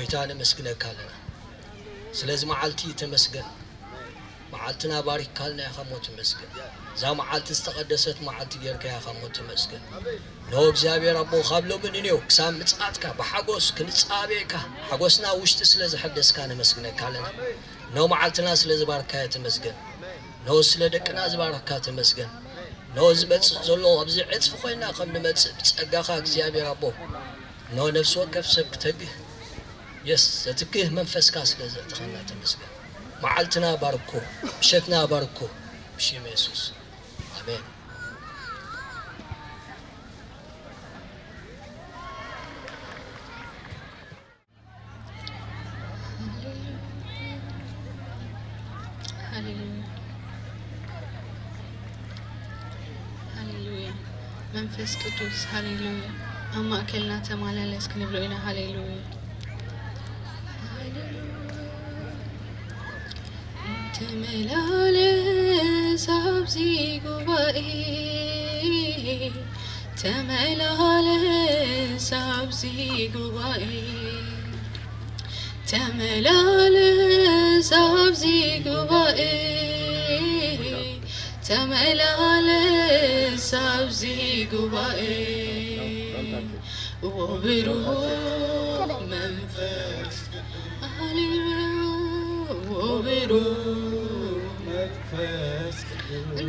ጌታ ነመስግነካ ኣለና። ስለዚ መዓልቲ ተመስገን። መዓልትና ባሪካልና ኢኻ እሞ ተመስገን። እዛ መዓልቲ ዝተቐደሰት መዓልቲ ጌርካ ኢኻ እሞ ተመስገን። ኖ እግዚኣብሔር ኣቦ ካብ ሎሚ ንኔው ክሳብ ምጽኣትካ ብሓጎስ ክንጻበየካ ሓጎስና ውሽጢ ስለ ዘሐደስካ ነመስግነካ ኣለና። ኖ መዓልትና ስለ ዝባርካዮ ተመስገን። ኖ ስለ ደቅና ዝባረካ ተመስገን። ኖ ዝመጽእ ዘሎ ኣብዚ ዕጽፊ ኮይና ከም ንመጽእ ብጸጋኻ እግዚኣብሔር ኣቦ ኖ ነፍሲ ወከፍ ሰብ ክተግህ የስ ዘትክህ መንፈስካ ስለ ዘእተኸና ተመስገን። መዓልትና ባርኮ፣ ምሸትና ባርኮ ብሽም የሱስ ኣሜን። ሃሌሉያ ሃሌሉያ መንፈስ ቅዱስ ሃሌሉያ ኣብ ማእከልና ተማላለስ ክንብሎ ኢና። ሃሌሉያ ተመላለስ ኣብዚ ጉባኤ ተመላለስ ኣብዚ ጉባኤ ተመላለስ ኣብዚ ጉባኤ ተመላለስ ኣብዚ ጉባኤ ወብሩኽ መንፈስ ሃሌሉያ ወብሩኽ መንፈስ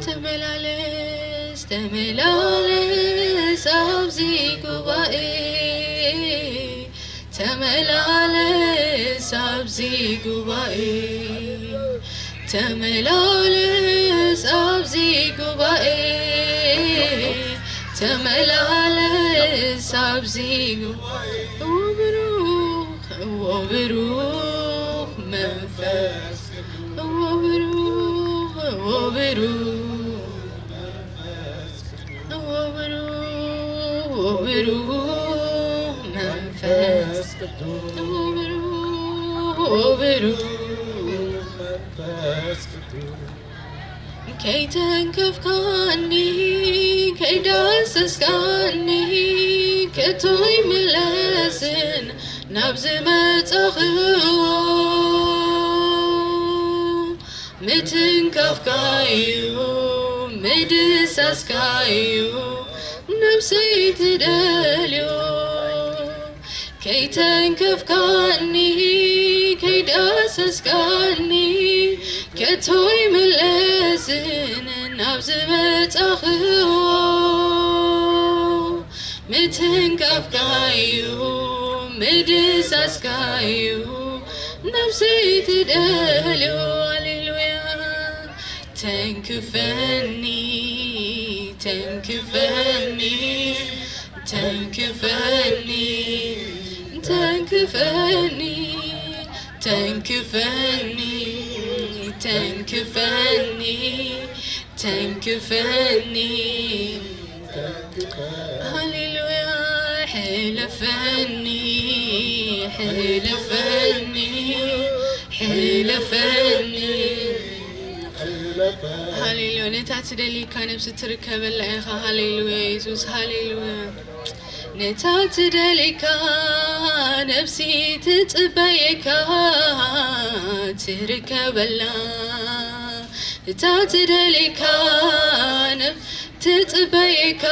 ተመላለስ ተመላለስ ኣብዚ ጉባኤ ተመላለስ ኣብዚ ጉባኤ ተመላለስ ኣብዚ ጉባኤ ተመላለስ ኣብዚ ጉባኤ ወብሩኽ ወብሩኽ መንፈስ ወብሩኽ ወብሩኽ ወብሩኽ ወብሩኽ መንፈስ ወብሩኽ ወብሩኽ መንፈስ ከይተንከፍካኒ ከይዳሰስካኒ ከቶ ይምለስን ናብ ዝመጻኽዎ ምትንካፍካ እዩ ምድሳስካ እዩ ነፍሰይ ትደልዮ ከይተንከፍካኒ ከይዳሰስካኒ ከቶ ይምለስን ናብ ዝመጻኽዎ ምትንካፍካ እዩ ምድሳስካ እዩ ነፍሰይ ትደልዮ ሃሌሉያ ተንክፈኒ ተንክፈኒ ተንክፈኒ ተንክፈኒ ተንክፈኒ ተንክፈኒ ተንክፈኒ ሃሌሉያ ሕለፈኒ ሕለፈኒ ሕለፈኒ ሃሌሉያ ነታ ትደሊካ ነብሲ ትርከበላ ኢኻ ሃሌሉያ የሱስ ሃሌሉያ ነታ ትደሊካ ነብሲ ትጽበየካ ትርከበላ እታ ትደሊካ ነብ ትጽበየካ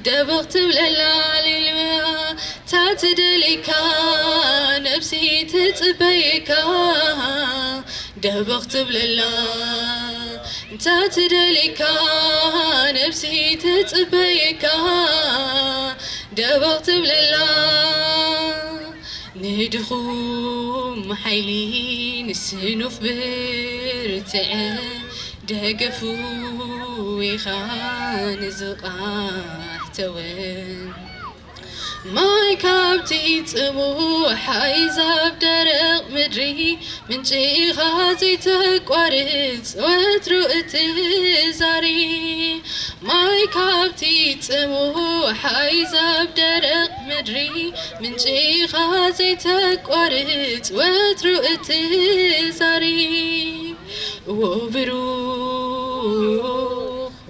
ደበኽ ትብለላ ሃሌሉያ እታ ትደሊካ ነብሲ ትጽበየካ ደበኽ ትብለላ እንተ ትደሊካ ነብሲ ትጽበየካ ደበኽ ትብለላ ንድኹም ሓይሊ ንስኑፍ ብርትዐ ደገፉ ኢኻ ንዝቓሕተወ ማይ ካብቲ ጽሙእ ሓይዝ ኣብ ደረቕ ምድሪ ምንጪ ኢኻ ዘይተቋርጽ ወትሩ እትዛሪ ማይ ካብቲ ጽሙእ ሓይዝ ኣብ ደረቕ ምድሪ ምንጪ ኢኻ ዘይተቋርጽ ወትሩ እትዛሪ ወብሩኽ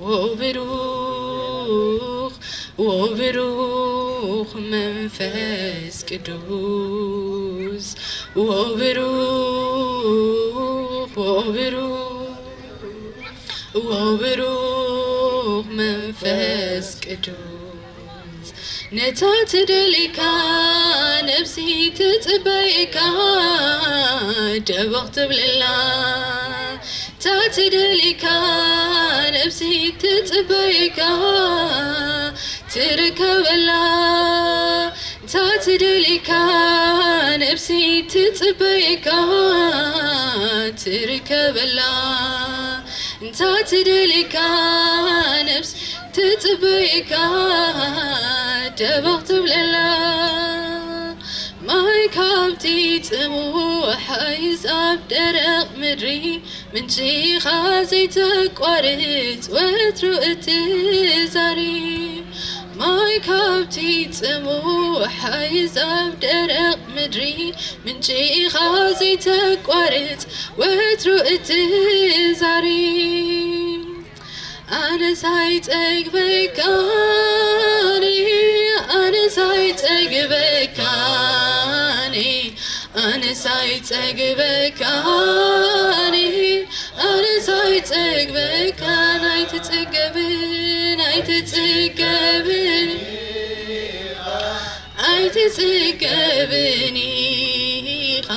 ወብሩኽ ወብሩኽ መንፈስ ቅዱስ፣ ወብሩኽ፣ ወብሩኽ፣ ወብሩኽ መንፈስ ቅዱስ፣ ነታ ትደልየካ ነፍሲ ትጽበየካ ደበኽ ትብለላ። እታ ትደልየካ ነፍሲ ትጽበየካ ትርከበላ። እታ ትደልየካ ነፍሲ ትጽበየካ ትርከበላ። እታ ትደልየካ ነፍሲ ትጽበየካ ደበኽ ትብለላ። ማይ ካብቲ ጽሙእ ሓይዝ ኣብ ደረቕ ምድሪ፣ ምንጪኻ ዘይተቋርጽ ወትሩ እትዛሪ። ማይ ካብቲ ጽሙእ ሓይዝ ኣብ ደረቕ ምድሪ፣ ምንጪኻ ዘይተቋርጽ ወትሩ እትዛሪ። ኣነስ ኣይጸግበካኒ፣ ኣነስ ኣይጸግበካኒ፣ ኣነስ ኣይጸግበካኒ፣ ኣነስ ኣይጸግበካን። ኣይትጽገብን፣ ኣይትጽገብን። ኣይትጽገብን ኢኻ፣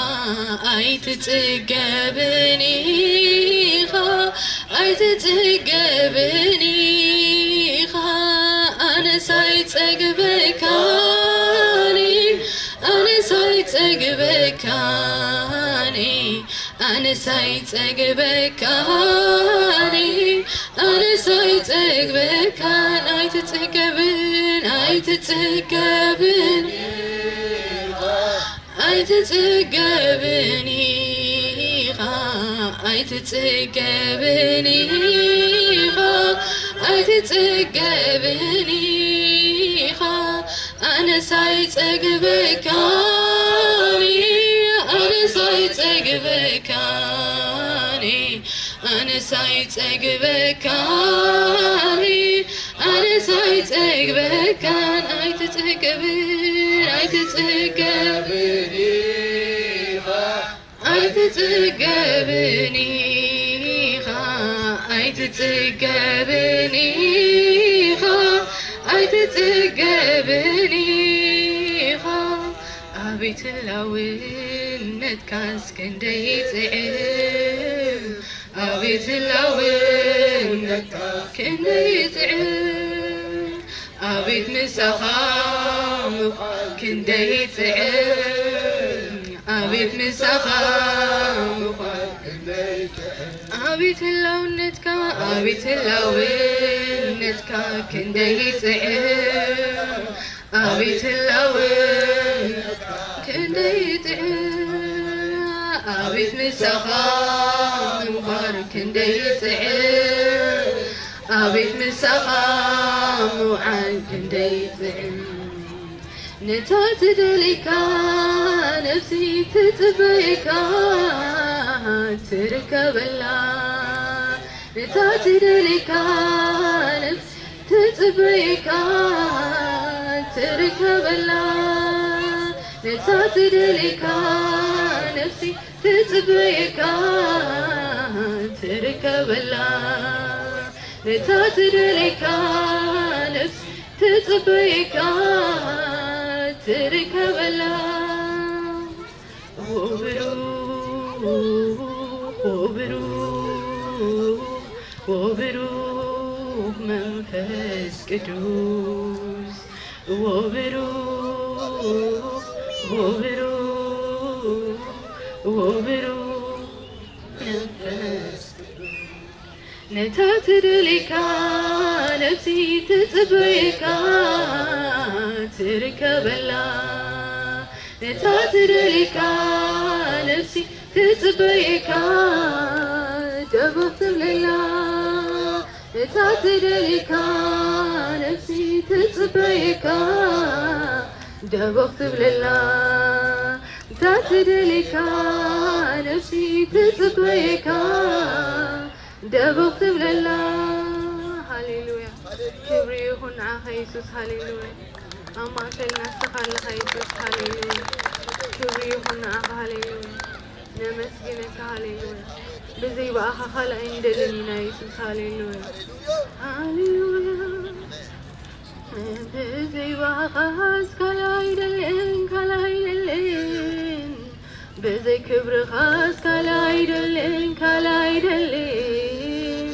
ኣይትጽገብን ኢኻ፣ ኣይትጽገብን ኢኻ። ኣነስ ኣይጸግበካኒ፣ ኣነስ ኣይጸግበካኒ፣ ኣነስ ኣይጸግበካኒ፣ ኣነስ ኣይጸግበካን። ኣይትጽገብን፣ ኣይትጽገብን፣ ኣይትጽገብን ኢኻ፣ ኣይትጽገብን ኢኻ፣ ኣይትጽገብን ኢኻ። ኣነስ ኣይጸግበካኒ፣ ኣነስ ኣይጸግበካኒ፣ ኣነስ ኣይጸግበካኒ፣ ኣነስ ኣይጸግበካን። ኣይትጽገብን፣ ኣይትጽገብን ኢኻ፣ ኣይትጽገብን ኢኻ፣ ኣይትጽገብን ኢኻ፣ ኣይትጽገብን ኢኻ። ኣቤት ህላውነትካስ ክንደይ ይጥዕም፣ ኣቤት ህላውነትካ ክንደይ ይጥዕም። ኣቤት ምሳኻ ምዃን ክንደይ ይጥዕም፣ ኣቤት ምሳኻ ምዃን ክንደይ ይጥዕም። ኣቤት ህላውነትካ፣ ኣቤት ህላውነትካ ክንደይ ይጥዕም፣ ኣቤት ህላውነትካ ክንደይ ይጥዕም። ኣቤት ምሳኻ ምንባር ክንደይ ይጥዕም፣ ኣቤት ምሳኻ ምውዓል ክንደይ ይጥዕም። ነታ ትደልየካ ነፍሲ ትጽበየካ ትርከበላ። ነታ ትደልየካ ነፍሲ ትጽበየካ ትርከበላ። ነታ ትደልየካ ነፍሲ ትጽበየካ ትርከበላ። ነታ ትደልየካ ነፍሲ ትጽበየካ ትርከበላ። ወብሩኽ፣ ወብሩኽ፣ ወብሩኽ መንፈስ ቅዱስ። ወብሩኽ፣ ወብሩኽ፣ ወብሩኽ መንፈስ ቅዱስ። ነታ ትደልየካ ነፍሲ ትጽበየካ ትርከበላ። ነታ ትደልየካ ነፍሲ ትጽበየካ ደበኽ ትብለላ። ነታ ትደልየካ ነፍሲ ትጽበየካ ደበኽ ትብለላ። ነታ ትደልየካ ነፍሲ ትጽበየካ ደበኽ ትብለላ። ሃሌሉያ፣ ክብሪ ይኹን የሱስ፣ ሃሌሉያ። ኣብ ማእከልና ንስኻ ኣለኻ የሱስ፣ ሃሌሉያ። ክብሪ ይኹን ንዓኻ፣ ሃሌሉያ። ነመስግነካ፣ ሃሌሉያ። ብዘይ ብኣኻ ካልእ ኣይንደልን ኢና የሱስ፣ ሃሌሉያ። ሃሌሉያ። ብዘይ ብኣኻስ ካልእ ኣይደልን፣ ካልእ ኣይደልን። ብዘይ ክብርኻስ ካልእ ኣይደልን፣ ካልእ ኣይደልን።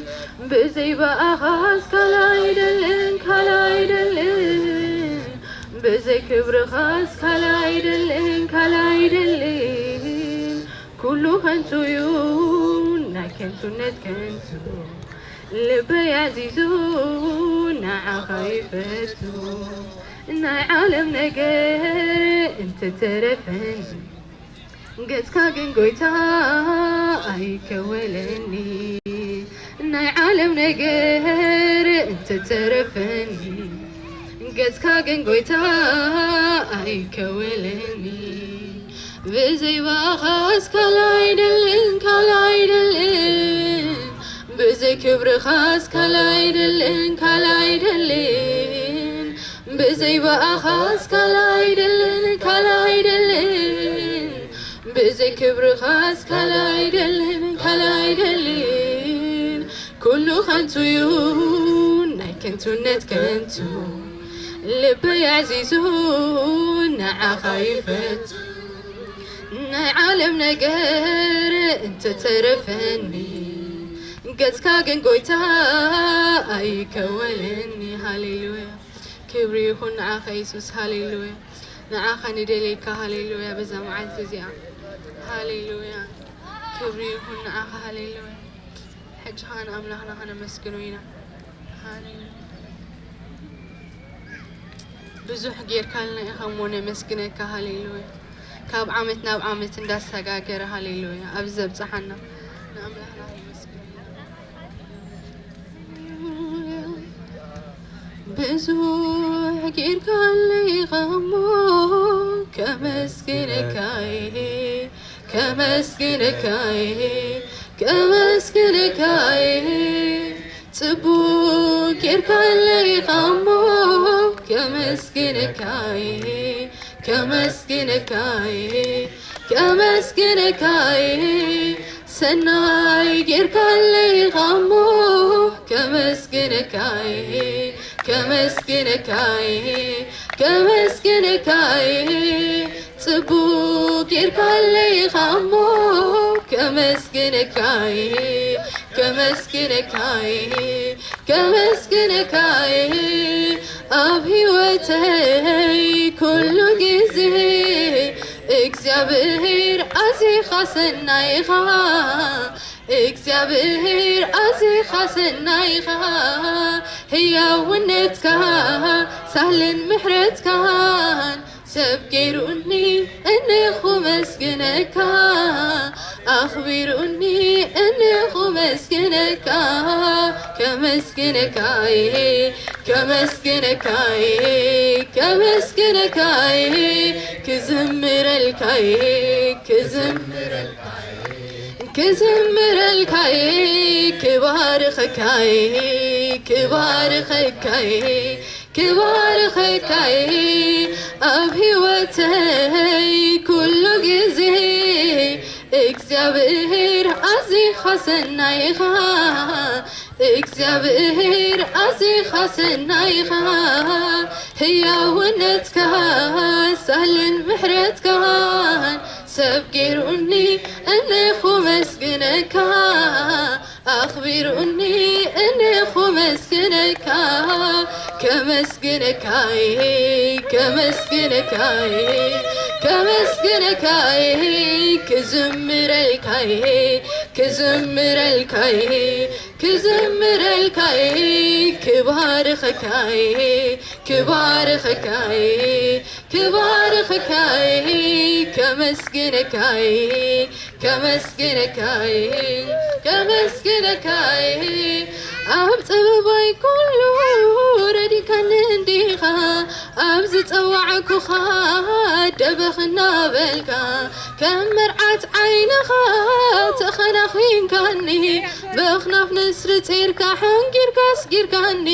ብዘይ ብኣኻስ ካልእ ኣይደልን፣ ካልእ ኣይደልን። ብዘይ ክብርኻስ ካልእ ኣይደልን፣ ካልእ ኣይደልን። ኩሉ ከንቱ እዩ፣ ናይ ከንቱነት ከንቱ። ልበይ ኣዚዙ ንዓኻ ይፈቱ። ናይ ዓለም ነገር እንተተረፈኒ፣ ገጽካ ግን ጎይታ ኣይከወለኒ። ናይ ዓለም ነገር እንተተረፈኒ፣ ገጽካ ግን ጎይታ ኣይከወለኒ። ብዘይ ብኣኻስ ካልእ ኣይደልን፣ ካልእ ኣይደልን። ብዘይ ክብርኻስ ካልእ ኣይደልን፣ ካልእ ኣይደልን። ብዘይ ብኣኻስ ካልእ ኣይደልን፣ ካልእ ኣይደልን። ብዘይ ክብርኻስ ካልእ ኣይደልን፣ ካልእ ኣይደልን። ኩሉ ከንቱ እዩ፣ ናይ ከንቱነት ከንቱ። ልበይ ኣዕዚዙ ንዓኻ ይፈቱ። ናይ ዓለም ነገር እንተተረፈኒ፣ ገጽካ ግን ጎይታ ኣይከወለኒ። ሃሌሉያ። ክብሪ ይኹን ንዓኻ የሱስ። ሃሌሉያ። ንዓኻ ንደልየካ። ሃሌሉያ። በዛ መዓልቲ እዚኣ። ሃሌሉያ። ክብሪ ይኹን ንዓኻ። ሃሌሉያ። ሕጂ ኸኣ ንኣምላኽና ኸነመስግኖ ኢና። ሃሌሉያ። ብዙሕ ጌርካልና ኢኻ እሞ ነመስግነካ። ሃሌሉያ። ካብ ዓመት ናብ ዓመት እንዳሰጋገረ፣ ሃሌሉያ፣ ኣብዚ ዘብጽሓና ንኣምላኽና ነመስግኖ ኢና። ብዙሕ ጌርካለይ ኢኻ እሞ ከመስግነካ እየ፣ ከመስግነካ እየ፣ ከመስግነካ እየ። ጽቡቕ ጌርካለይ ኢኻ እሞ ከመስግነካ እየ፣ ከመስግነካ እየ፣ ከመስግነካ እየ። ሰናይ ጌርካለይ ኢኻ እሞ ከመስግነካ እየ፣ ከመስግነካ እየ፣ ከመስግነካ እየ። ጽቡቕ ጌርካለይ ኢኻ እሞ ከመስግነካ እየ፣ ከመስግነካ እየ፣ ከመስግነካ እየ። ኣብ ህይወተይ ኩሉ ግዜ እግዚኣብሔር ኣዚኻ ሰናይ ኢኻ። እግዚኣብሔር ኣዚኻ ሰናይ ኢኻ። ህያውነትካ ሳህልን ምሕረትካን ሰብ ገይሩኒ እንኹ መስግነካ፣ ኣኽቢሩኒ እንኹ መስግነካ። ከመስግነካ እየ፣ ከመስግነካ እየ፣ ከመስግነካ እየ፣ ክዝምረልካ እየ፣ ክዝምረልካ እየ፣ ክዝምረልካ እየ፣ ክባርኸካ እየ፣ ክባርኸካ እየ፣ ክባርኸካ እየ። ኣብ ህይወተይ ኩሉ ግዜ እግዚኣብሔር ኣዚኻ ሰናይ ኢኻ። እግዚኣብሔር ኣዚኻ ሰናይ ኢኻ። ህያውነትካ ሳህልን ምሕረትካን ሰብ ገይሩኒ እንኹ መስግነካ። ኣኽቢሩኒ እንኹ መስግነካ። ከመስግነካ እየ፣ ከመስግነካ እየ፣ ከመስግነካ እየ፣ ክዝምረልካ እየ፣ ክዝምረልካ እየ፣ ክዝምረልካ እየ፣ ክባርኸካ እየ፣ ክባርኸካ እየ፣ ክባርኸካ እየ፣ ከመስግነካ እየ፣ ከመስግነካ እየ፣ ከመስግነካ እየ። ኣብ ጸበባይ ኩሉ ረዲካኒ እንዲኻ፣ ኣብ ዝጸዋዕኩኻ ደበኽ እናበልካ፣ ከም መርዓት ዓይንኻ ተኸናኺንካኒ፣ በኽናፍ ንስሪ ጺርካ ሕንጊርካ ኣስጊርካኒ።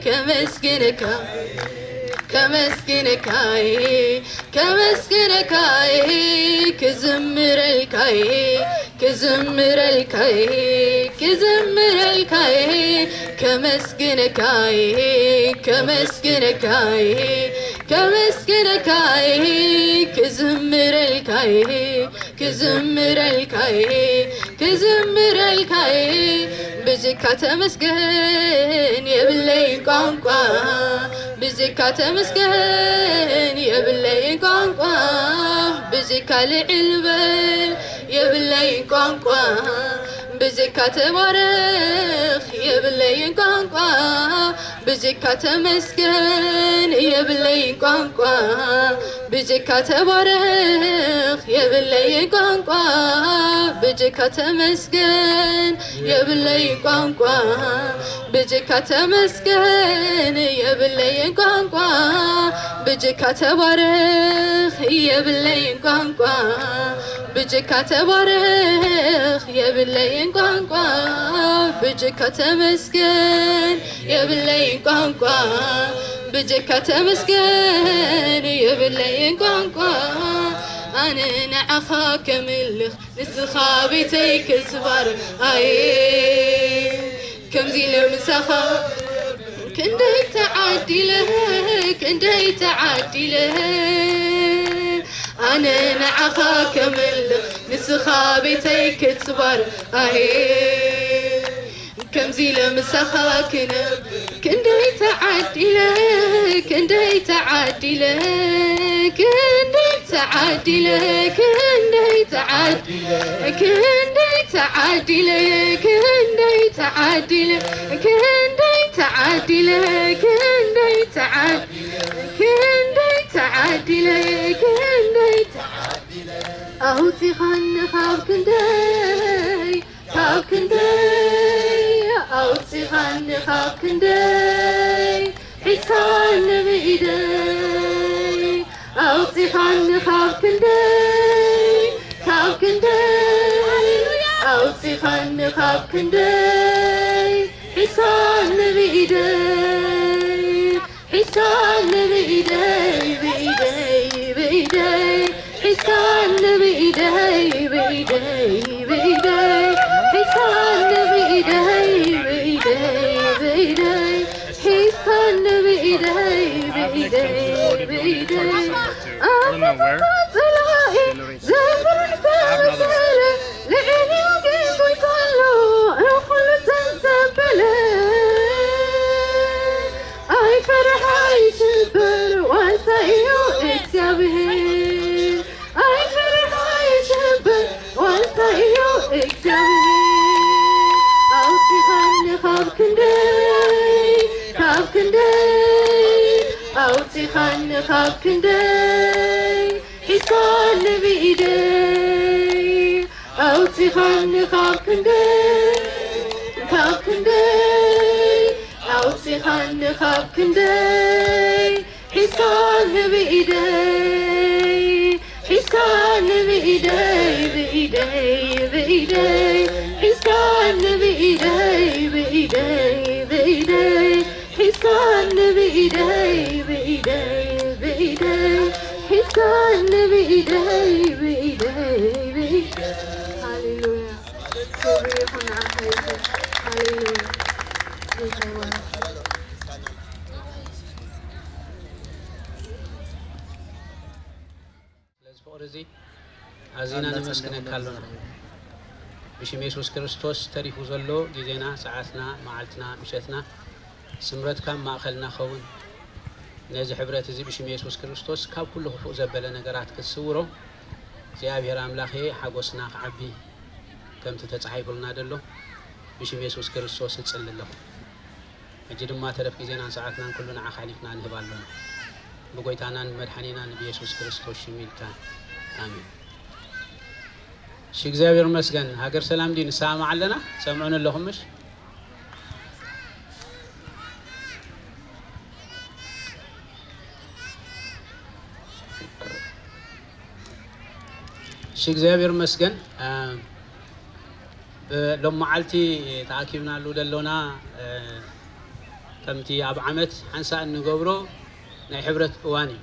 ከመስግነካ፣ ከመስግነካ፣ ከመስግነካ፣ ክዝምረልካ፣ ክዝምረልካ፣ ክዝምረልካ፣ ከመስግነካ፣ ከመስግነካ፣ ከመስግነካ፣ ክዝምረልካ፣ ክዝምረልካ፣ ክዝምረልካ፣ ብዝካ ተመስገን የብለይን ቋንቋ፣ ብዝካ ተመስገን የብለይን ቋንቋ፣ ብዝካ ልዕል በል የብለይን ቋንቋ፣ ብዝካ ተባረኽ የብለይን ቋንቋ፣ ብዝካ ተመስገን የብለይን ቋንቋ፣ ብዝካ ተባረኽ የብለይን ቋንቋ፣ ብዝካ ተመስገን የብለይን ቋንቋ፣ ብዝካ ተመስገን የብለይን ቋንቋ፣ ብዝካ ተባረኽ የብለይን ቋንቋ፣ ብዝካ ተባረኽ የብለይን ቋንቋ፣ ብዝካ ተመስገን የብለይን ቋንቋ፣ ብዝካ ተመስገን የብለይን ቋንቋ። ኣነ ንዓኻ ከምልኽ ንስኻ ቤተይ ክስባር ኣየ ከምዚ ኢለ ምሳኻ ክንደይ ተዓዲለ ክንደይ ተዓዲለ ኣነ ንዓኻ ከምልኽ ንስኻ ቤተይ ክትባር ኣየ ከምዚ ኢለ ምሳኻ ክነብ ክንደይ ተዓዲለ ክንደይ ተዓዲለ ክንደይ ተዓዲለ ክንደይ ተዓዲለ ክንደይ ተዓዲለ ክንደይ ተዓዲለ ክንደይ ተዓዲለ ክንደይ ተዓዲለ ክንደይ ተዓዲለ ክንደይ ተዓዲለ ኣውፂኻኒ ካብ ክንደይ ካብ ክንደይ ኣውፂኻኒ ካብ ክንደይ ሒዝካኒ ብኢደይ ኣውፂኻኒ ካብ ክንደይ ካብ ክንደይ ኣውፂኻኒ ካብ ክንደይ ሒዝካኒ ብኢደይ ሒዝካኒ ብኢደይ ብኢደይ ብኢደይ ሒዝካኒ ብኢደይ ብኢደይ ብኢደይ ሒዝካኒ ብኢደይ ብኢደይ ብኢደይ ሒዝካኒ ብኢደይ ብኢደይ ብኢደይ ኣፈታታ ጸላኢ ዘፍርሕ ተመሰለ ልዕሊ ግን ጎይታ ኣሎ ንኹሉ ተዘበለ ኣይፈርሕ ኣይሽበር ዋልታ እዩ እግዚኣብሔር ኣይፈርሕ ኣይሽበር ዋልታ እዩ እግዚኣብሔር ኣውፂኻኒ ካብ ክንደይ ካብ ክንደይ ኣውፂኻኒ ካብ ክንደይ ሒዝካኒ ብኢደይ ኣውፂኻኒ ካብ ክንደይ ካብ ክንደይ ኣውፂኻኒ ካብ ክንደይ ሒዝካኒ ብኢደይ ሒዝካኒ ብኢደይ ብኢደይ ብኢደይ ሒዝካኒ ብኢደይ ብኢደይ ብኢደይ ሒዝካኒ ብኢደይ ብኢደይ ብኢደይ ሒዝካኒ ብኢደይ ብኢደይ ብኢደይ ሃሌሉያ ክብሪ ይኹን ንዓኻ የሱስ ሃሌሉያ ጌታ ይባረክ ስለዚ ፍቕሪ እዚ ኣዚና ነመስግነካ ኣሎና። ብሽም የሱስ ክርስቶስ ተሪፉ ዘሎ ግዜና፣ ሰዓትና፣ መዓልትና፣ ምሸትና ስምረትካ ኣብ ማእኸልና ኸውን። ነዚ ሕብረት እዚ ብሽም የሱስ ክርስቶስ ካብ ኩሉ ክፉእ ዘበለ ነገራት ክትስውሮ እግዚኣብሔር ኣምላኸ ሓጎስና ክዓቢ ከምቲ ተጻሒፉልና ዘሎ ብሽም የሱስ ክርስቶስ እጽሊ ኣለኹ። ሕጂ ድማ ተረፍ ግዜናን ሰዓትናን ኩሉ ንዓኻ ኣሕሊፍና ንህብ ኣሎና። ብጎይታናን ብመድሓኒናን ብየሱስ ክርስቶስ ሽም ኢልካ። ኣሜን። እሺ፣ እግዚኣብሔር ይመስገን። ሃገር ሰላም ድዩ? ንሰማማዕ ኣለና? ትሰምዑኒ ኣለኹም ምሽ? እግዚኣብሔር ይመስገን። ሎም መዓልቲ ተኣኪብናሉ ዘሎና ከምቲ ኣብ ዓመት ሓንሳእ እንገብሮ ናይ ሕብረት እዋን እዩ።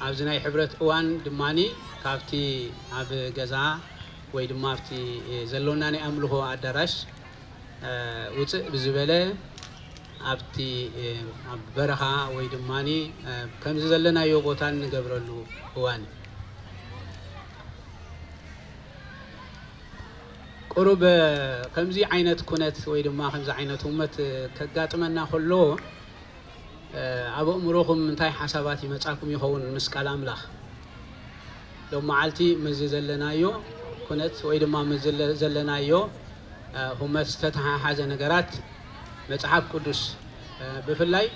ኣብዚ ናይ ሕብረት እዋን ድማ ካብቲ ኣብ ገዛ ወይ ድማ ኣብቲ ዘሎና ናይ ኣምልኾ ኣዳራሽ ውፅእ ብዝበለ ኣብቲ ኣብ በረኻ ወይ ድማ ከምዚ ዘለናዮ ቦታ እንገብረሉ እዋን እዩ። ቁሩብ ከምዚ ዓይነት ኩነት ወይ ድማ ከምዚ ዓይነት ህሞት ከጋጥመና ከሎ ኣብ ኣእምሮኹም እንታይ ሓሳባት ይመጻኩም ይኸውን ምስ ቃል ኣምላኽ? ሎም መዓልቲ ምስዚ ዘለናዮ ኩነት ወይ ድማ ምስዚ ዘለናዮ ህሞት ዝተተሓሓዘ ነገራት መጽሓፍ ቅዱስ ብፍላይ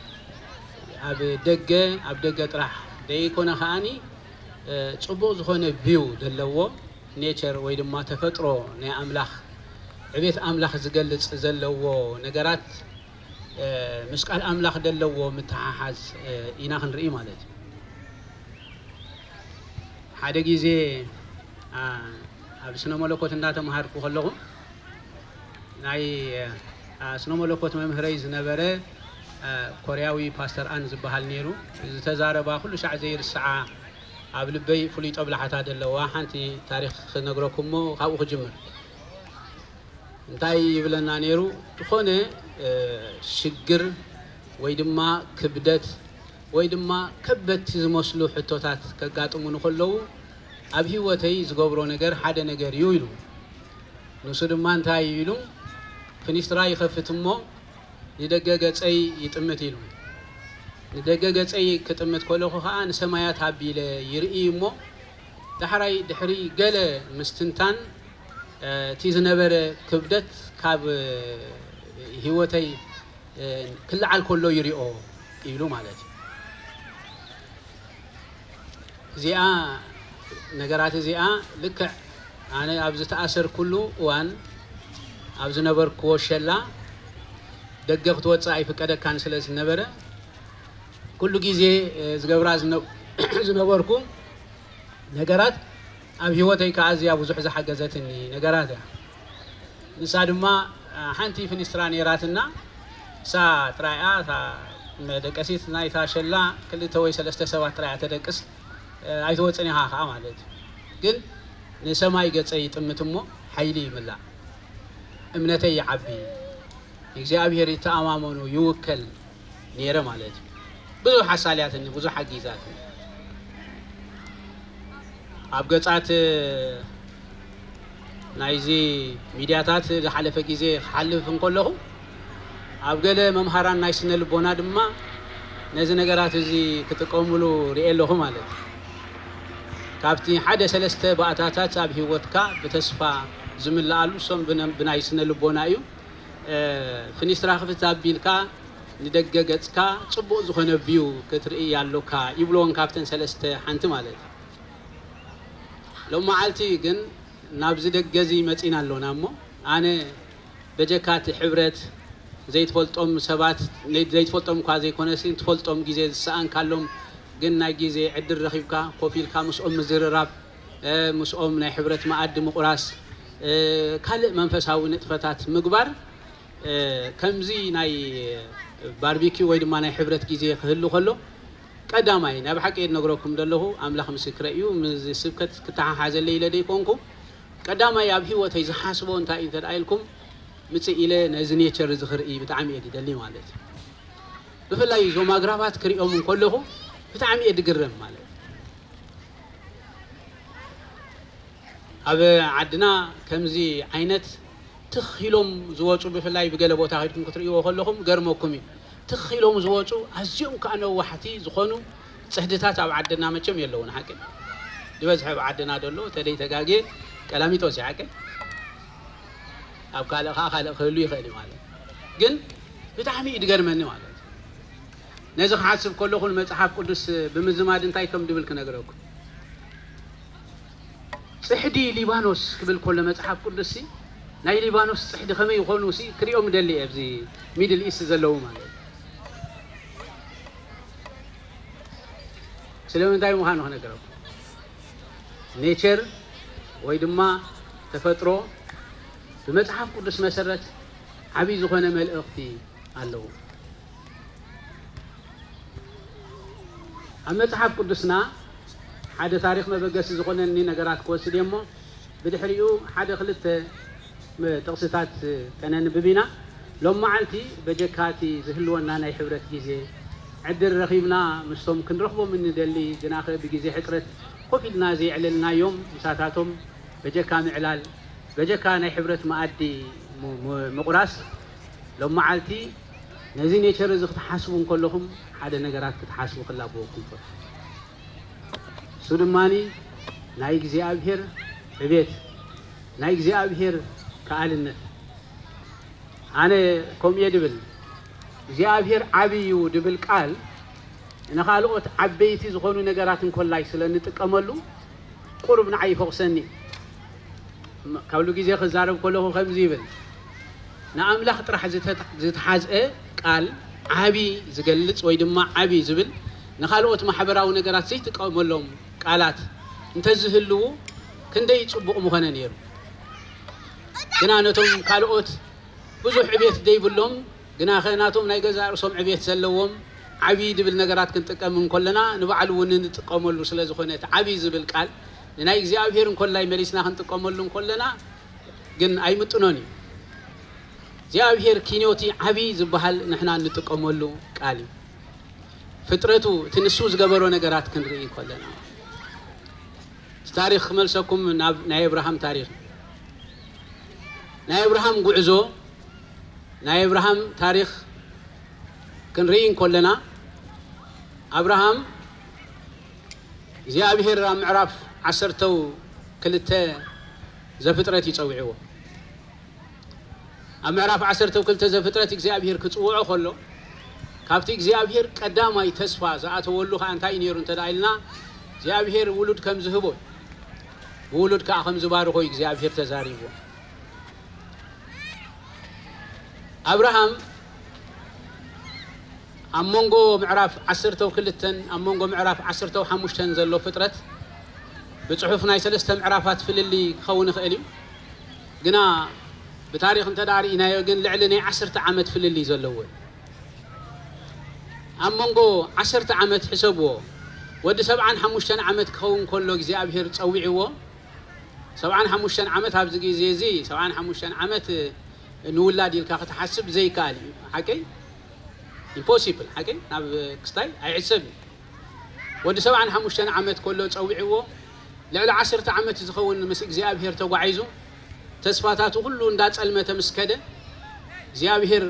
ኣብ ደገ ኣብ ደገ ጥራሕ ደይኮነ ከኣኒ ጽቡቕ ዝኾነ ቪው ዘለዎ ኔቸር ወይ ድማ ተፈጥሮ ናይ ኣምላኽ ዕቤት ኣምላኽ ዝገልጽ ዘለዎ ነገራት ምስ ቃል ኣምላኽ ዘለዎ ምትሓሓዝ ኢና ክንርኢ ማለት እዩ። ሓደ ግዜ ኣብ ስነ መለኮት እንዳተምሃርኩ ከለኹ ናይ ስነ መለኮት መምህረይ ዝነበረ ኮርያዊ ፓስተር ኣን ዝበሃል ነይሩ። ዝተዛረባ ኩሉ ሻዕ ዘይርስዓ ኣብ ልበይ ፍሉይ ጠብላሓታ ዘለዋ ሓንቲ ታሪኽ ክነግረኩም እሞ ካብኡ ክጅምር። እንታይ ይብለና ነይሩ? ዝኾነ ሽግር ወይ ድማ ክብደት ወይ ድማ ከበድቲ ዝመስሉ ሕቶታት ከጋጥሙኒ ከለዉ ኣብ ህይወተይ ዝገብሮ ነገር ሓደ ነገር እዩ ኢሉ። ንሱ ድማ እንታይ እዩ ኢሉ? ፍኒስትራ ይኸፍት እሞ ንደገ ገጸይ ይጥምት ኢሉ። ንደገ ገጸይ ክጥምት ከለኹ ኸኣ ንሰማያት ኣቢለ ይርኢ እሞ ዳሕራይ ድሕሪ ገለ ምስትንታን እቲ ዝነበረ ክብደት ካብ ህይወተይ ክልዓል ከሎ ይሪኦ ኢሉ ማለት እዩ። እዚኣ ነገራት እዚኣ ልክዕ ኣነ ኣብ ዝተኣሰርኩሉ እዋን ኣብ ዝነበርክዎ ሸላ ደገ ክትወፅእ ኣይፍቀደካን ስለ ዝነበረ ኩሉ ግዜ ዝገብራ ዝነበርኩ ነገራት ኣብ ህይወተይ ከዓ ኣዝያ ብዙሕ ዝሓገዘትኒ ነገራት እያ። ንሳ ድማ ሓንቲ ፍኒስትራ ነይራትና። እሳ ጥራይኣ እታ መደቀሲት ናይታ ሸላ ክልተ ወይ ሰለስተ ሰባት ጥራይ ተደቅስ ኣይትወፅን ኢኻ ከዓ ማለት እዩ። ግን ንሰማይ ገፀ ይጥምት እሞ ሓይሊ ይምላእ፣ እምነተይ ይዓቢ፣ እግዚኣብሔር ይተኣማመኑ ይውከል ነይረ ማለት እዩ። ብዙሕ ኣሳልያትኒ፣ ብዙሕ ኣጊዛትኒ። ኣብ ገጻት ናይዚ ሚድያታት ዝሓለፈ ግዜ ክሓልፍ እንከለኹ ኣብ ገለ መምሃራን ናይ ስነ ልቦና ድማ ነዚ ነገራት እዚ ክጥቀሙሉ ርኤ ኣለኹ ማለት እዩ። ካብቲ ሓደ ሰለስተ ባእታታት ኣብ ህይወትካ ብተስፋ ዝምልኣሉ እሶም ብነ- ብናይ ስነ ልቦና እዩ። ፍኒስትራ ክፍት ኣቢልካ ንደገ ገጽካ ጽቡቕ ዝኾነ ቪው ክትርኢ ኣሎካ ይብልዎን ካብተን ሰለስተ ሓንቲ ማለት እዩ። ሎም መዓልቲ ግን ናብዚ ደገ እዚ መጺና ኣሎና እሞ ኣነ በጀካ እቲ ሕብረት ዘይትፈልጦም ሰባት ዘይትፈልጦም እኳ ዘይኮነሲ ትፈልጦም ግዜ ዝሰኣንካሎም ግን ናይ ግዜ ዕድል ረኺብካ ኮፍ ኢልካ ምስኦም ምዝርራብ ምስኦም ናይ ሕብረት መኣዲ ምቑራስ ካልእ መንፈሳዊ ንጥፈታት ምግባር ከምዚ ናይ ባርቢኪው ወይ ድማ ናይ ሕብረት ግዜ ክህሉ ከሎ ቀዳማይ ናይ ብሓቂ እየ ዝነግረኩም ዘለኹ ኣምላኽ ምስክረ እዩ። ምስዚ ስብከት ክተሓሓዘለይ ኢለ ዘይኮንኩ ቀዳማይ ኣብ ህይወተይ ዝሓስቦ እንታይ እዩ እንተ ኢልኩም ምፅእ ኢለ ነዚ ኔቸር እዚ ክርኢ ብጣዕሚ እየ ዝደሊ ማለት እዩ። ብፍላይ እዞም ኣግራባት ክሪኦም እንከለኹ ብጣዕሚ እየ ዝግረም ማለት እዩ። ኣብ ዓድና ከምዚ ዓይነት ትኽ ኢሎም ዝወፁ ብፍላይ ብገለ ቦታ ከድኩም ክትርእይዎ ከለኹም ገርመኩም እዩ። ትኽ ኢሎም ዝወፁ ኣዝዮም ከዓ ነዋሕቲ ዝኾኑ ፅሕድታት ኣብ ዓድና መቸም የለውን ሓቂ ዝበዝሐ ኣብ ዓድና ደሎ ተደይ ተጋጌ ቀላሚጦስ እዩ ሓቂ ኣብ ካልእ ከዓ ካልእ ክህሉ ይኽእል እዩ ማለት ግን ብጣዕሚ እዩ ድገርመኒ ማለት ነዚ ክሓስብ ከለኹ ንመፅሓፍ ቅዱስ ብምዝማድ እንታይ ከም ድብል ክነግረኩም ፅሕዲ ሊባኖስ ክብል ከሎ መፅሓፍ ቅዱስ ናይ ሊባኖስ ፅሕዲ ከመይ ይኾኑ ክሪኦም ደሊ ኣብዚ ሚድል ኢስት ዘለዉ ማለት ስለምንታይ ምዃኑ ክነግረኩም ኔቸር ወይ ድማ ተፈጥሮ ብመጽሓፍ ቅዱስ መሰረት ዓብዪ ዝኾነ መልእኽቲ ኣለዎ። ኣብ መጽሓፍ ቅዱስና ሓደ ታሪኽ መበገሲ ዝኾነኒ ነገራት ክወስድ እየ እሞ፣ ብድሕሪኡ ሓደ ክልተ መ-፣ ጥቕስታት ከነንብብ ኢና። ሎም መዓልቲ በጀካ እቲ ዝህልወና ናይ ሕብረት ግዜ ዕድል ረኺብና ምስቶም ክንረኽቦም እንደሊ፣ ግናኸ ብግዜ ሕጽረት ኮፍ ኢልና ዘየዕለልናዮም ምሳታቶም በጀካ ምዕላል፣ በጀካ ናይ ሕብረት መኣዲ ሙ-፣ ሙ-፣ ምቑራስ፣ ሎም መዓልቲ ነዚ ኔቸር እዚ ክትሓስቡ እንከለኹም ሓደ ነገራት ክትሓስቡ ክላበወኩም ፈቱ። እሱ ድማ ናይ እግዚኣብሔር ዕቤት፣ ናይ እግዚኣብሔር ከኣልነት። ኣነ ከምኡ እየ ድብል። እግዚኣብሔር ዓብዪ እዩ ድብል ቃል ንኻልኦት ዓበይቲ ዝኾኑ ነገራት እንኮላይ ስለ እንጥቀመሉ ቁሩብ ንዓይ ይፈቑሰኒ። ም-፣ ካብሉ ግዜ ክዛረብ ከለኹ ከምዚ ይብል፣ ንኣምላኽ ጥራሕ ዝተ-፣ ዝተሓዝአ ቃል ዓቢ ዝገልጽ ወይ ድማ ዓቢ ዝብል ንኻልኦት ማሕበራዊ ነገራት ዘይጥቀመሎም ቃላት እንተዝህልዉ ክንደይ ጽቡቕ ምኾነ ነይሩ። ግና ነቶም ካልኦት ብዙሕ ዕቤት ዘይብሎም፣ ግናኸ ናቶም ናይ ገዛእ ርእሶም ዕቤት ዘለዎም፣ ዓቢ ድብል ነገራት ክንጥቀም እንኮለና፣ ንባዕሉ እውን እንጥቀመሉ ስለ ዝኾነ፣ እቲ ዓቢ ዝብል ቃል ንናይ እግዚኣብሔር እንኮላይ መሊስና ክንጥቀመሉ እንኮለና፣ ግን ኣይምጥኖን እዩ። እግዚኣብሔር ኪኖቲ ዓቢ ዝበሃል ንሕና እንጥቀመሉ ቃል እዩ። ፍጥረቱ እቲ ንሱ ዝገበሮ ነገራት ክንርኢ እንኮለና፣ እቲ ታሪኽ ክመልሰኩም ናብ ናይ ኣብርሃም ታሪኽ። ናይ ኣብርሃም ጉዕዞ፣ ናይ ኣብርሃም ታሪኽ ክንርኢ እንኮለና፣ ኣብርሃም እግዚኣብሔር ኣብ ምዕራፍ ዓሰርተው ክልተ ዘፍጥረት እዩ ጸዊዕዎ። ኣብ ምዕራፍ ዓሰርተው ክልተ ዘፍጥረት እግዚኣብሔር ክጽውዖ ከሎ፣ ካብቲ እግዚኣብሔር ቀዳማይ ተስፋ ዝኣተወሉ ከኣ እንታይ እዩ ነይሩ እንተ ደኣ ኢልና፣ እግዚኣብሔር ውሉድ ከም ዝህቦ፣ ብውሉድ ከኣ ከም ዝባርኾ እዩ እግዚኣብሔር ተዛሪብዎ። ኣብርሃም ኣብ መንጎ ምዕራፍ ዓሰርተው ክልተን ኣብ መንጎ ምዕራፍ ዓሰርተው ሓሙሽተን ዘሎ ፍጥረት ብጽሑፍ ናይ ሰለስተ ምዕራፋት ፍልልይ ክኸውን ይኽእል እዩ። ግና ብታሪኽ እንተ ደኣ ርኢናዮ ግን ልዕሊ ናይ ዓሰርተ ዓመት ፍልልይ ዘለዎ እዩ። ኣብ መንጎ ዓሰርተ ዓመት ሕሰብዎ፣ ወዲ ሰብዓን ሓሙሽተን ዓመት ክኸውን ከሎ እግዚኣብሔር ጸዊዕዎ። ሰብዓን ሓሙሽተን ዓመት ኣብዚ ግዜ እዚ፣ ሰብዓን ሓሙሽተን ዓመት ንውላድ ኢልካ ክትሓስብ ዘይከኣል እዩ። ሓቀይ? ኢምፖሲብል፣ ሓቀይ? ናብ ክስታይ ኣይሕሰብን። ወዲ ሰብዓን ሓሙሽተን ዓመት ከሎ ጸዊዕዎ፣ ልዕሊ ዓሰርተ ዓመት ዝኸውን ምስ እግዚኣብሔር ተጓዒዙ፣ ተስፋታቱ ኩሉ እንዳጸልመተ ምስ ከደ፣ እግዚኣብሔር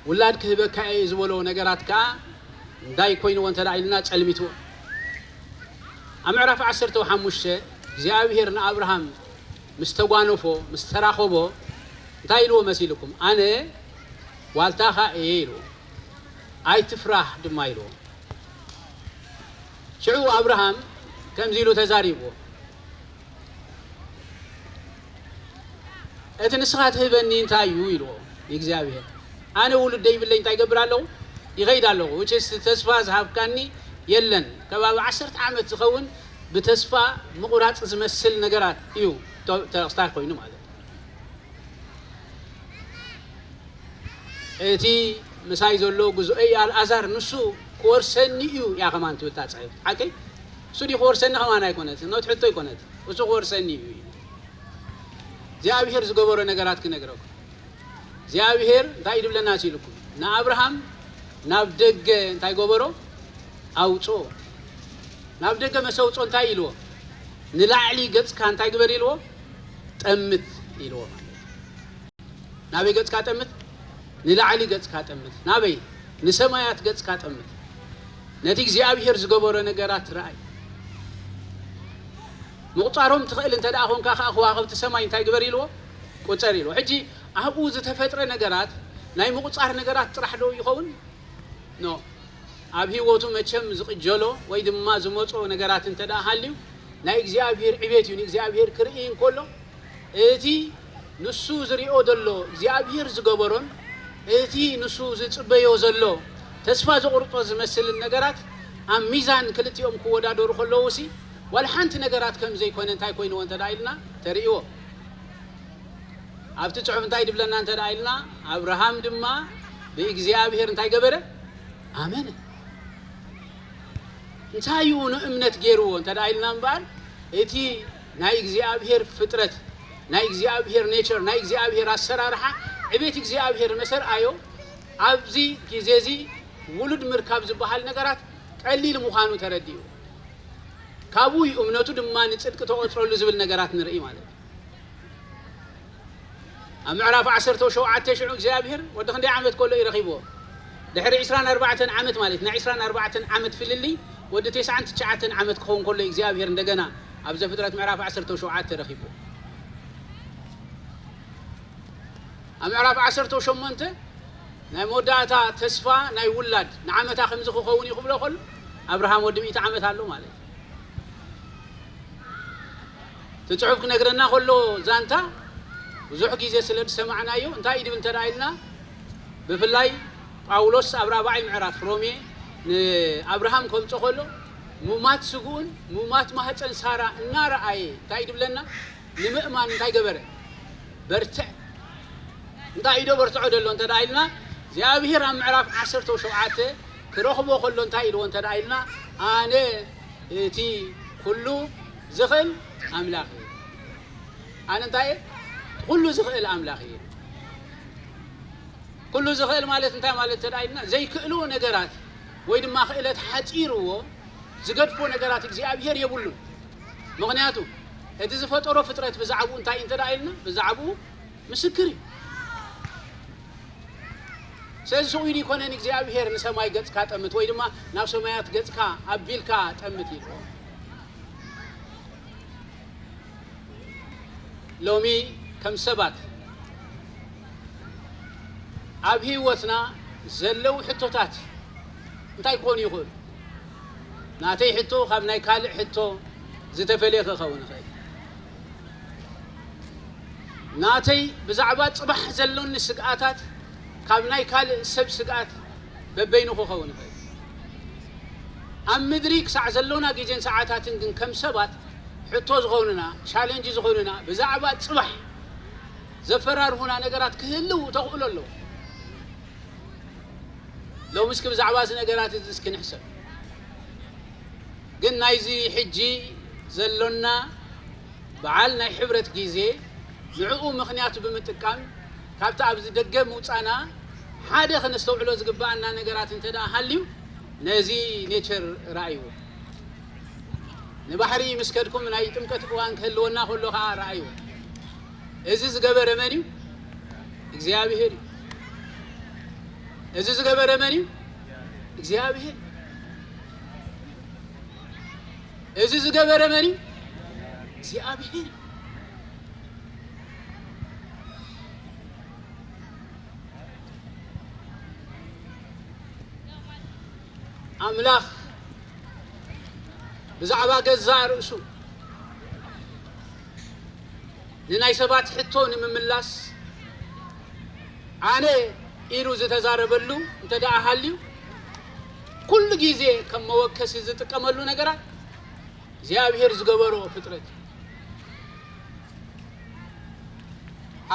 ውላድ ክህበካ እየ ዝበሎ ነገራት ከኣ እንታይ ኮይንዎ እንተ ደኣ ኢልና ጸልሚትዎ። ኣብ ምዕራፍ ዓሰርተ ሓሙሽተ እግዚኣብሔር ንኣብርሃም ምስ ተጓነፎ፣ ምስ ተራኸቦ፣ እንታይ ኢልዎ መሲልኩም? ኣነ ዋልታኻ እየ ኢልዎ። ኣይትፍራህ ድማ ኢልዎ። ሽዑ ኣብርሃም ከምዚ ኢሉ ተዛሪብዎ። እቲ ንስኻ ትህበኒ እንታይ እዩ? ኢልዎ ንእግዚኣብሔር። ኣነ ውሉድ ደይብለይ እንታይ ይገብር ኣለኹ? ይኸይድ ኣለኹ። Which is ተስፋ ዝሃብካኒ የለን። ከባቢ ዓሰርተ ዓመት ዝኸውን ብተስፋ ምቑራጽ ዝመስል ነገራት እዩ ተ-፣ ተስታይ ኮይኑ ማለት እዩ። እቲ ምሳይ ዘሎ ግዙአይ ኣልኣዛር ንሱ ክወርሰኒ እዩ እያ ከማን ትብል እታ ጽሕፍቲ። ሓቀይ? እሱ ድዩ ክወርሰኒ ከማን ኣይኮነት፣ ኖት ሕቶ ኣይኮነት። እሱ ክወርሰኒ እዩ። እግዚኣብሔር ዝገበሮ ነገራት ክነግረኩም። እግዚኣብሔር እንታይ እዩ ድብለና ሲልኩም? ንኣብርሃም ናብ ደገ እንታይ ገበሮ? ኣውጾ። ናብ ደገ መሰውጾ እንታይ ኢልዎ? ንላዕሊ ገጽካ እንታይ ግበር ኢልዎ? ጠምት ኢልዎ ማለት እዩ። ናበይ ገጽካ ጠምት? ንላዕሊ ገጽካ ጠምት። ናበይ? ንሰማያት ገጽካ ጠምት። ነቲ እግዚኣብሔር ዝገበሮ ነገራት ረኣይ። ምቑጻሮም ትኽእል እንተ ደኣ ኾንካ ኸኣ ከዋኽብቲ ሰማይ እንታይ ግበር ኢልዎ? ቁጸር ኢልዎ። ሕጂ ኣብኡ ዝተፈጥረ ነገራት ናይ ምቑጻር ነገራት ጥራሕ ዶ ይኸውን? ኖ። ኣብ ህይወቱ መቸም ዝቕጀሎ ወይ ድማ ዝመጾ ነገራት እንተ ደኣ ሃልዩ ናይ እግዚኣብሔር ዕቤት እዩ። ንእግዚኣብሔር ክርኢ እንከሎ እቲ ንሱ ዝሪኦ ዘሎ እግዚኣብሔር ዝገበሮን እቲ ንሱ ዝጽበዮ ዘሎ ተስፋ ዘቑርጦ ዝመስልን ነገራት ኣብ ሚዛን ክልቲኦም ክወዳደሩ ከለዉ ሲ ዋላ ሓንቲ ነገራት ከም ዘይኮነ እንታይ ኮይንዎ እንተ ደኣ ኢልና ተርእይዎ። ኣብቲ ጽሑፍ እንታይ ድብለና እንተ ደኣ ኢልና፣ ኣብርሃም ድማ ብእግዚኣብሔር እንታይ ገበረ? ኣመነ። እንታይ እዩ ንእምነት ገይርዎ እንተ ደኣ ኢልና እምበኣር፣ እቲ ናይ እግዚኣብሔር ፍጥረት፣ ናይ እግዚኣብሔር ኔቸር፣ ናይ እግዚኣብሔር ኣሰራርሓ፣ ዕቤት እግዚኣብሔር መሰርኣዮ፣ ኣብዚ ግዜ እዚ ውሉድ ምርካብ ዝበሃል ነገራት ቀሊል ምዃኑ ተረዲኡ። ካብኡ እዩ እምነቱ ድማ ንጽድቂ ተቖጽረሉ ዝብል ነገራት ንርኢ ማለት እዩ። ኣብ ምዕራፍ ዓሰርተ ሸውዓተ ሽዑ እግዚኣብሔር ወዲ ክንደይ ዓመት ከሎ እዩ ረኺብዎ? ድሕሪ ዕስራን ኣርባዕተን ዓመት ማለት፣ ናይ ዕስራን ኣርባዕተን ዓመት ፍልልይ፣ ወዲ ተስዓን ትሽዓተን ዓመት ክኸውን ከሎ እዩ እግዚኣብሔር እንደገና ኣብ ዘፍጥረት ምዕራፍ ዓሰርተ ሸውዓተ ረኺብዎ። ኣብ ምዕራፍ ዓሰርተ ሸሞንተ ናይ መወዳእታ ተስፋ ናይ ውላድ ንዓመታ ከምዚ ክኸውን እዩ ክብሎ ከሎ ኣብርሃም ወዲ ሚእቲ ዓመት ኣሎ ማለት እዩ። እቲ ጽሑፍ ክነግረና ከሎ ዛንታ ብዙሕ ግዜ ስለ ዝሰማዕናዮ እንታይ እዩ ድብል እንተ ደኣ ኢልና፣ ብፍላይ ጳውሎስ ኣብ ራብዓይ ምዕራፍ ሮሜ ንኣብርሃም ከምጾ ከሎ፣ ሙማት ስግኡን ሙማት ማህፀን ሳራ እናረኣየ እንታይ እዩ ድብለና? ንምእማን እንታይ ገበረ? በርትዕ። እንታይ እዩ ዶ በርትዖ ደሎ እንተ ደኣ ኢልና፣ እግዚኣብሔር ኣብ ምዕራፍ ዓሰርተ ሸውዓተ ክረኽቦ ከሎ እንታይ ኢልዎ እንተ ደኣ ኢልና፣ ኣነ እቲ ኩሉ ዝኽእል ኣምላኽ እየ። ኣነ እንታይ እየ? ኩሉ ዝኽእል ኣምላኽ እየ። ኩሉ ዝኽእል ማለት እንታይ ማለት እንተ ደኣ ኢልና፣ ዘይክእልዎ ነገራት ወይ ድማ ክእለት ሓጺርዎ ዝገድፎ ነገራት እግዚኣብሔር የብሉን። ምኽንያቱ እቲ ዝፈጠሮ ፍጥረት ብዛዕባኡ እንታይ እዩ እንተ ደኣ ኢልና፣ ብዛዕባኡ ምስክር እዩ። ስለዚ ስቕ ኢሉ ይኮነን እግዚኣብሔር ንሰማይ ገጽካ ጠምት ወይ ድማ ናብ ሰማያት ገጽካ ኣቢልካ ጠምት ኢልዎ። ሎሚ ከም ሰባት ኣብ ህይወትና ዘለዉ ሕቶታት እንታይ ክኾኑ ይኽእሉ? ናተይ ሕቶ ካብ ናይ ካልእ ሕቶ ዝተፈልየ ክኸውን ይኽእል። ናተይ ብዛዕባ ጽባሕ ዘሎኒ ስግኣታት ካብ ናይ ካልእ ሰብ ስግኣት በበይኑ ክኸውን ይኽእል። ኣብ ምድሪ ክሳዕ ዘሎና ግዜን ሰዓታትን ግን ከም ሰባት ሕቶ ዝኾኑና፣ ቻሌንጅ ዝኾኑና፣ ብዛዕባ ጽባሕ ዘፈራርሁና ነገራት ክህልው ተኽእሎ ኣለዎ። ሎሚ እስኪ ብዛዕባ እዚ ነገራት እዚ እስኪ ንሕሰብ። ግን ናይዚ ሕጂ ዘሎና በዓል ናይ ሕብረት ግዜ ንዕኡ ምኽንያት ብምጥቃም ካብቲ ኣብዚ ደገ ምውጻና ሓደ ከነስተውዕሎ ዝግባኣና ነገራት እንተ ደኣ ሃልዩ ነዚ ኔቸር ረኣይዎ። ንባሕሪ ምስ ከድኩም ናይ ጥምቀት እዋን ክህልወና ከሎ ኸዓ ረኣይዎ። እዚ ዝገበረ መን እዩ? እግዚኣብሔር እዩ። እዚ ዝገበረ መን እዩ? እግዚኣብሔር። እዚ ዝገበረ መን እዩ? እግዚኣብሔር። ኣምላኽ ብዛዕባ ገዛእ ርእሱ ንናይ ሰባት ሕቶ ንምምላስ ኣነ ኢሉ ዝተዛረበሉ እንተ ደኣ ሃልዩ፣ ኩሉ ግዜ ከም መወከሲ ዝጥቀመሉ ነገራት እግዚኣብሔር ዝገበሮ ፍጥረት እዩ።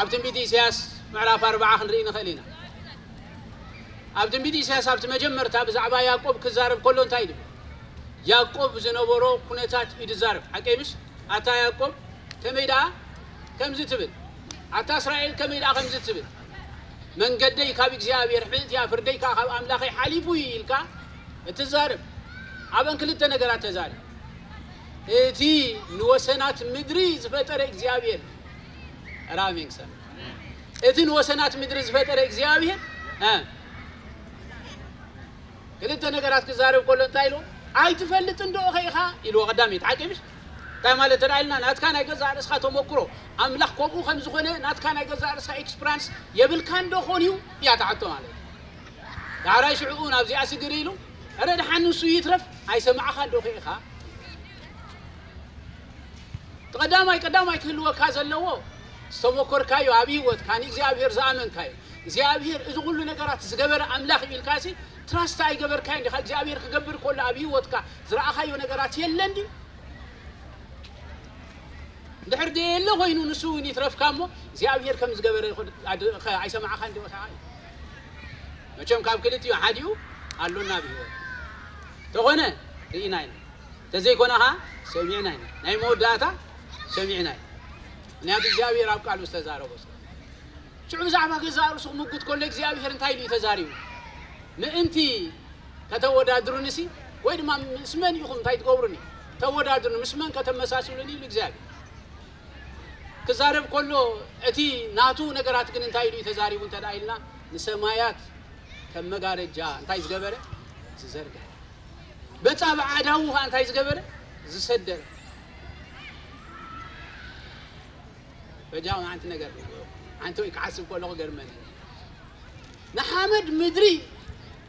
ኣብ ትንቢት ኢሳያስ ምዕራፍ ኣርባዓ ክንርኢ ንኽእል ኢና። ኣብ ትንቢት ኢሳያስ ኣብቲ መጀመርታ ብዛዕባ ያዕቆብ ክዛረብ ከሎ እንታይ ኢሉ? ያዕቆብ ዝነበሮ ኩነታት እዩ ዝዛረብ። ሓቀይ ምሽ? ኣታ ያዕቆብ ከመይ ደኣ ከምዚ ትብል? ኣታ እስራኤል ከመይ ደኣ ከምዚ ትብል? መንገደይ ካብ እግዚኣብሔር ሕእት እያ፣ ፍርደይ ከኣ ካብ ኣምላኸይ ሓሊፉ እዩ ኢልካ እትዛረብ። ኣብን ክልተ ነገራት ተዛረብ። እቲ ንወሰናት ምድሪ ዝፈጠረ እግዚኣብሔር፣ ራሜን ክሰም። እቲ ንወሰናት ምድሪ ዝፈጠረ እግዚኣብሔር፣ እ፣ ክልተ ነገራት ክዛረብ ከሎ እንታይ ኢሉ? "ኣይትፈልጥን ዶ ኢኻ?" ኢልዎ ቀዳመይቲ። ሓቂ ምሽ? እንታይ ማለት ተዳ ኢልና፣ ናትካ ናይ ገዛእ ርእስኻ ተመክሮ፣ ኣምላኽ ከምኡ ከም ዝኾነ ናትካ ናይ ገዛእ ርእስኻ ኤክስፕራንስ የብልካን ዶ ኾን እዩ? እያ ትሓቶ ማለት። ዳሕራይ ሽዕኡ ናብዚኣ ስግር ኢሉ፣ "እረ ደሓን ንሱ ይትረፍ፣ ኣይሰማዕኻን ዶ ኢኻ?" እቲ ቀዳማይ ቀዳማይ ክህልወካ ዘለዎ ዝተመኮርካዮ ኣብ ህይወትካ ንእግዚኣብሔር ዝኣመንካዮ። እግዚኣብሔር እዚ ኩሉ ነገራት ዝገበረ ኣምላኽ እዩ ኢልካሲ ትራስት ኣይገበርካዮን ዲኻ? እግዚኣብሔር ክገብር ከሎ ኣብ ህይወትካ ዝረኣኻዮ ነገራት የለን ድዩ? እንድሕር ደየለ ኮይኑ ንሱ እውን ይትረፍካ እሞ እግዚኣብሔር ከም ዝገበረ ኣይሰማዕኻን ዶ ወሳኻ እዩ። መቸም ካብ ክልቲኡ ሓዲኡ ኣሎና ብህይወት ተኾነ ርኢና ኢና። እንተዘይኮነ ኸዓ ሰሚዕና ኢና። ናይ መወዳእታ ሰሚዕና ኢና። ምክንያቱ እግዚኣብሔር ኣብ ቃሉ ዝተዛረቦ ስለ ሽዑ ብዛዕባ ገዛእ ርእሱ ክምጉት ከሎ እግዚኣብሔር እንታይ ኢሉ እዩ ተዛሪቡ? ምእንቲ ከተወዳድሩኒሲ ወይ ድማ ምስ መን ኢኹም እንታይ ትገብሩኒ? ተወዳድሩኒ፣ ምስ መን ከተመሳስሉኒ ኢሉ እግዚኣብሔር። ክዛረብ ከሎ እቲ ናቱ ነገራት ግን እንታይ ኢሉ እዩ ተዛሪቡ እንተ ደኣ ኢልና ንሰማያት ከም መጋረጃ እንታይ ዝገበረ? ዝዘርግሐ። በጻብዕ ኣእዳዉ ኸዓ እንታይ ዝገበረ? ዝሰደረ። በጃኹም ሓንቲ ነገር ሓንቲ ወይ ክሓስብ ከለኹ ገርመኒ። ንሓመድ ምድሪ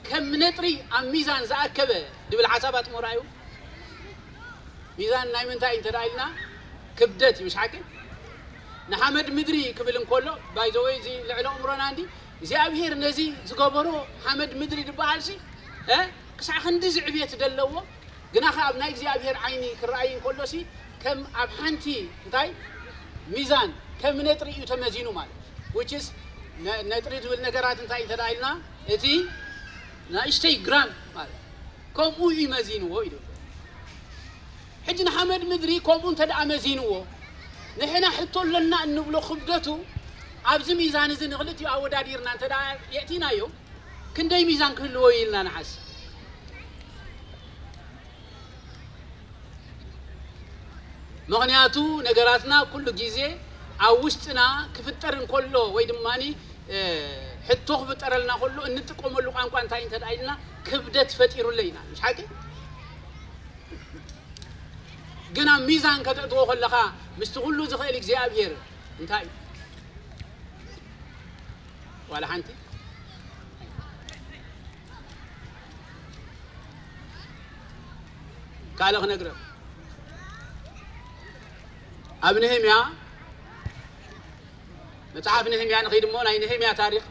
ከም ነጥሪ ኣብ ሚዛን ዝኣከበ ድብል ሓሳብ ኣጥሞራ እዩ። ሚዛን ናይ ምንታይ እንተ ደኣ ኢልና ክብደት እዩ፣ ምሽ ሓቂ? ንሓመድ ምድሪ ክብል እንከሎ፣ ባይ ዘ ወይ እዚ ልዕሊ ኣእምሮና እንዲ እግዚኣብሔር ነዚ ዝገበሮ ሓመድ ምድሪ ዝበሃል ሲ እ ክሳዕ ክንዲ ዝዕብየት ዘለዎ ግና ኸ ኣብ ናይ እግዚኣብሔር ዓይኒ ክረኣይ እንከሎ ሲ ከም ኣብ ሓንቲ እንታይ ሚዛን ከም ነጥሪ እዩ ተመዚኑ ማለት። Which is ነ- ነጥሪ ዝብል ነገራት እንታይ እንተ ደኣ ኢልና እቲ ንእሽተይ ግራም ማለት ከምኡ እዩ መዚንዎ ኢሉ። ሕጂ ንሓመድ ምድሪ ከምኡ እንተ ደኣ መዚንዎ ንሕና ሕቶ ኣለና እንብሎ ክብደቱ ኣብዚ ሚዛን እዚ ንክልቲኡ ኣወዳዲርና እንተ ደኣ የእቲናዮ ክንደይ ሚዛን ክህልዎ እዩ ኢልና ንሓስብ። ምኽንያቱ ነገራትና ኩሉ ግዜ ኣብ ውሽጥና ክፍጠር እንከሎ ወይ ድማ ሕቶ ክፍጠረልና ከሎ እንጥቀመሉ ቋንቋ እንታይ እንተ ኢልና ክብደት ፈጢሩለይ ኢና። ምሽ ሓቂ? ግን ኣብ ሚዛን ከተእትዎ ከለኻ ምስቲ ኩሉ ዝኽእል እግዚኣብሔር እንታይ እዩ? ዋላ ሓንቲ ካልእ ክነግረም ኣብ ነህምያ መጽሓፍ ነህምያ ንኸይድ እሞ ናይ ነህምያ ታሪኽ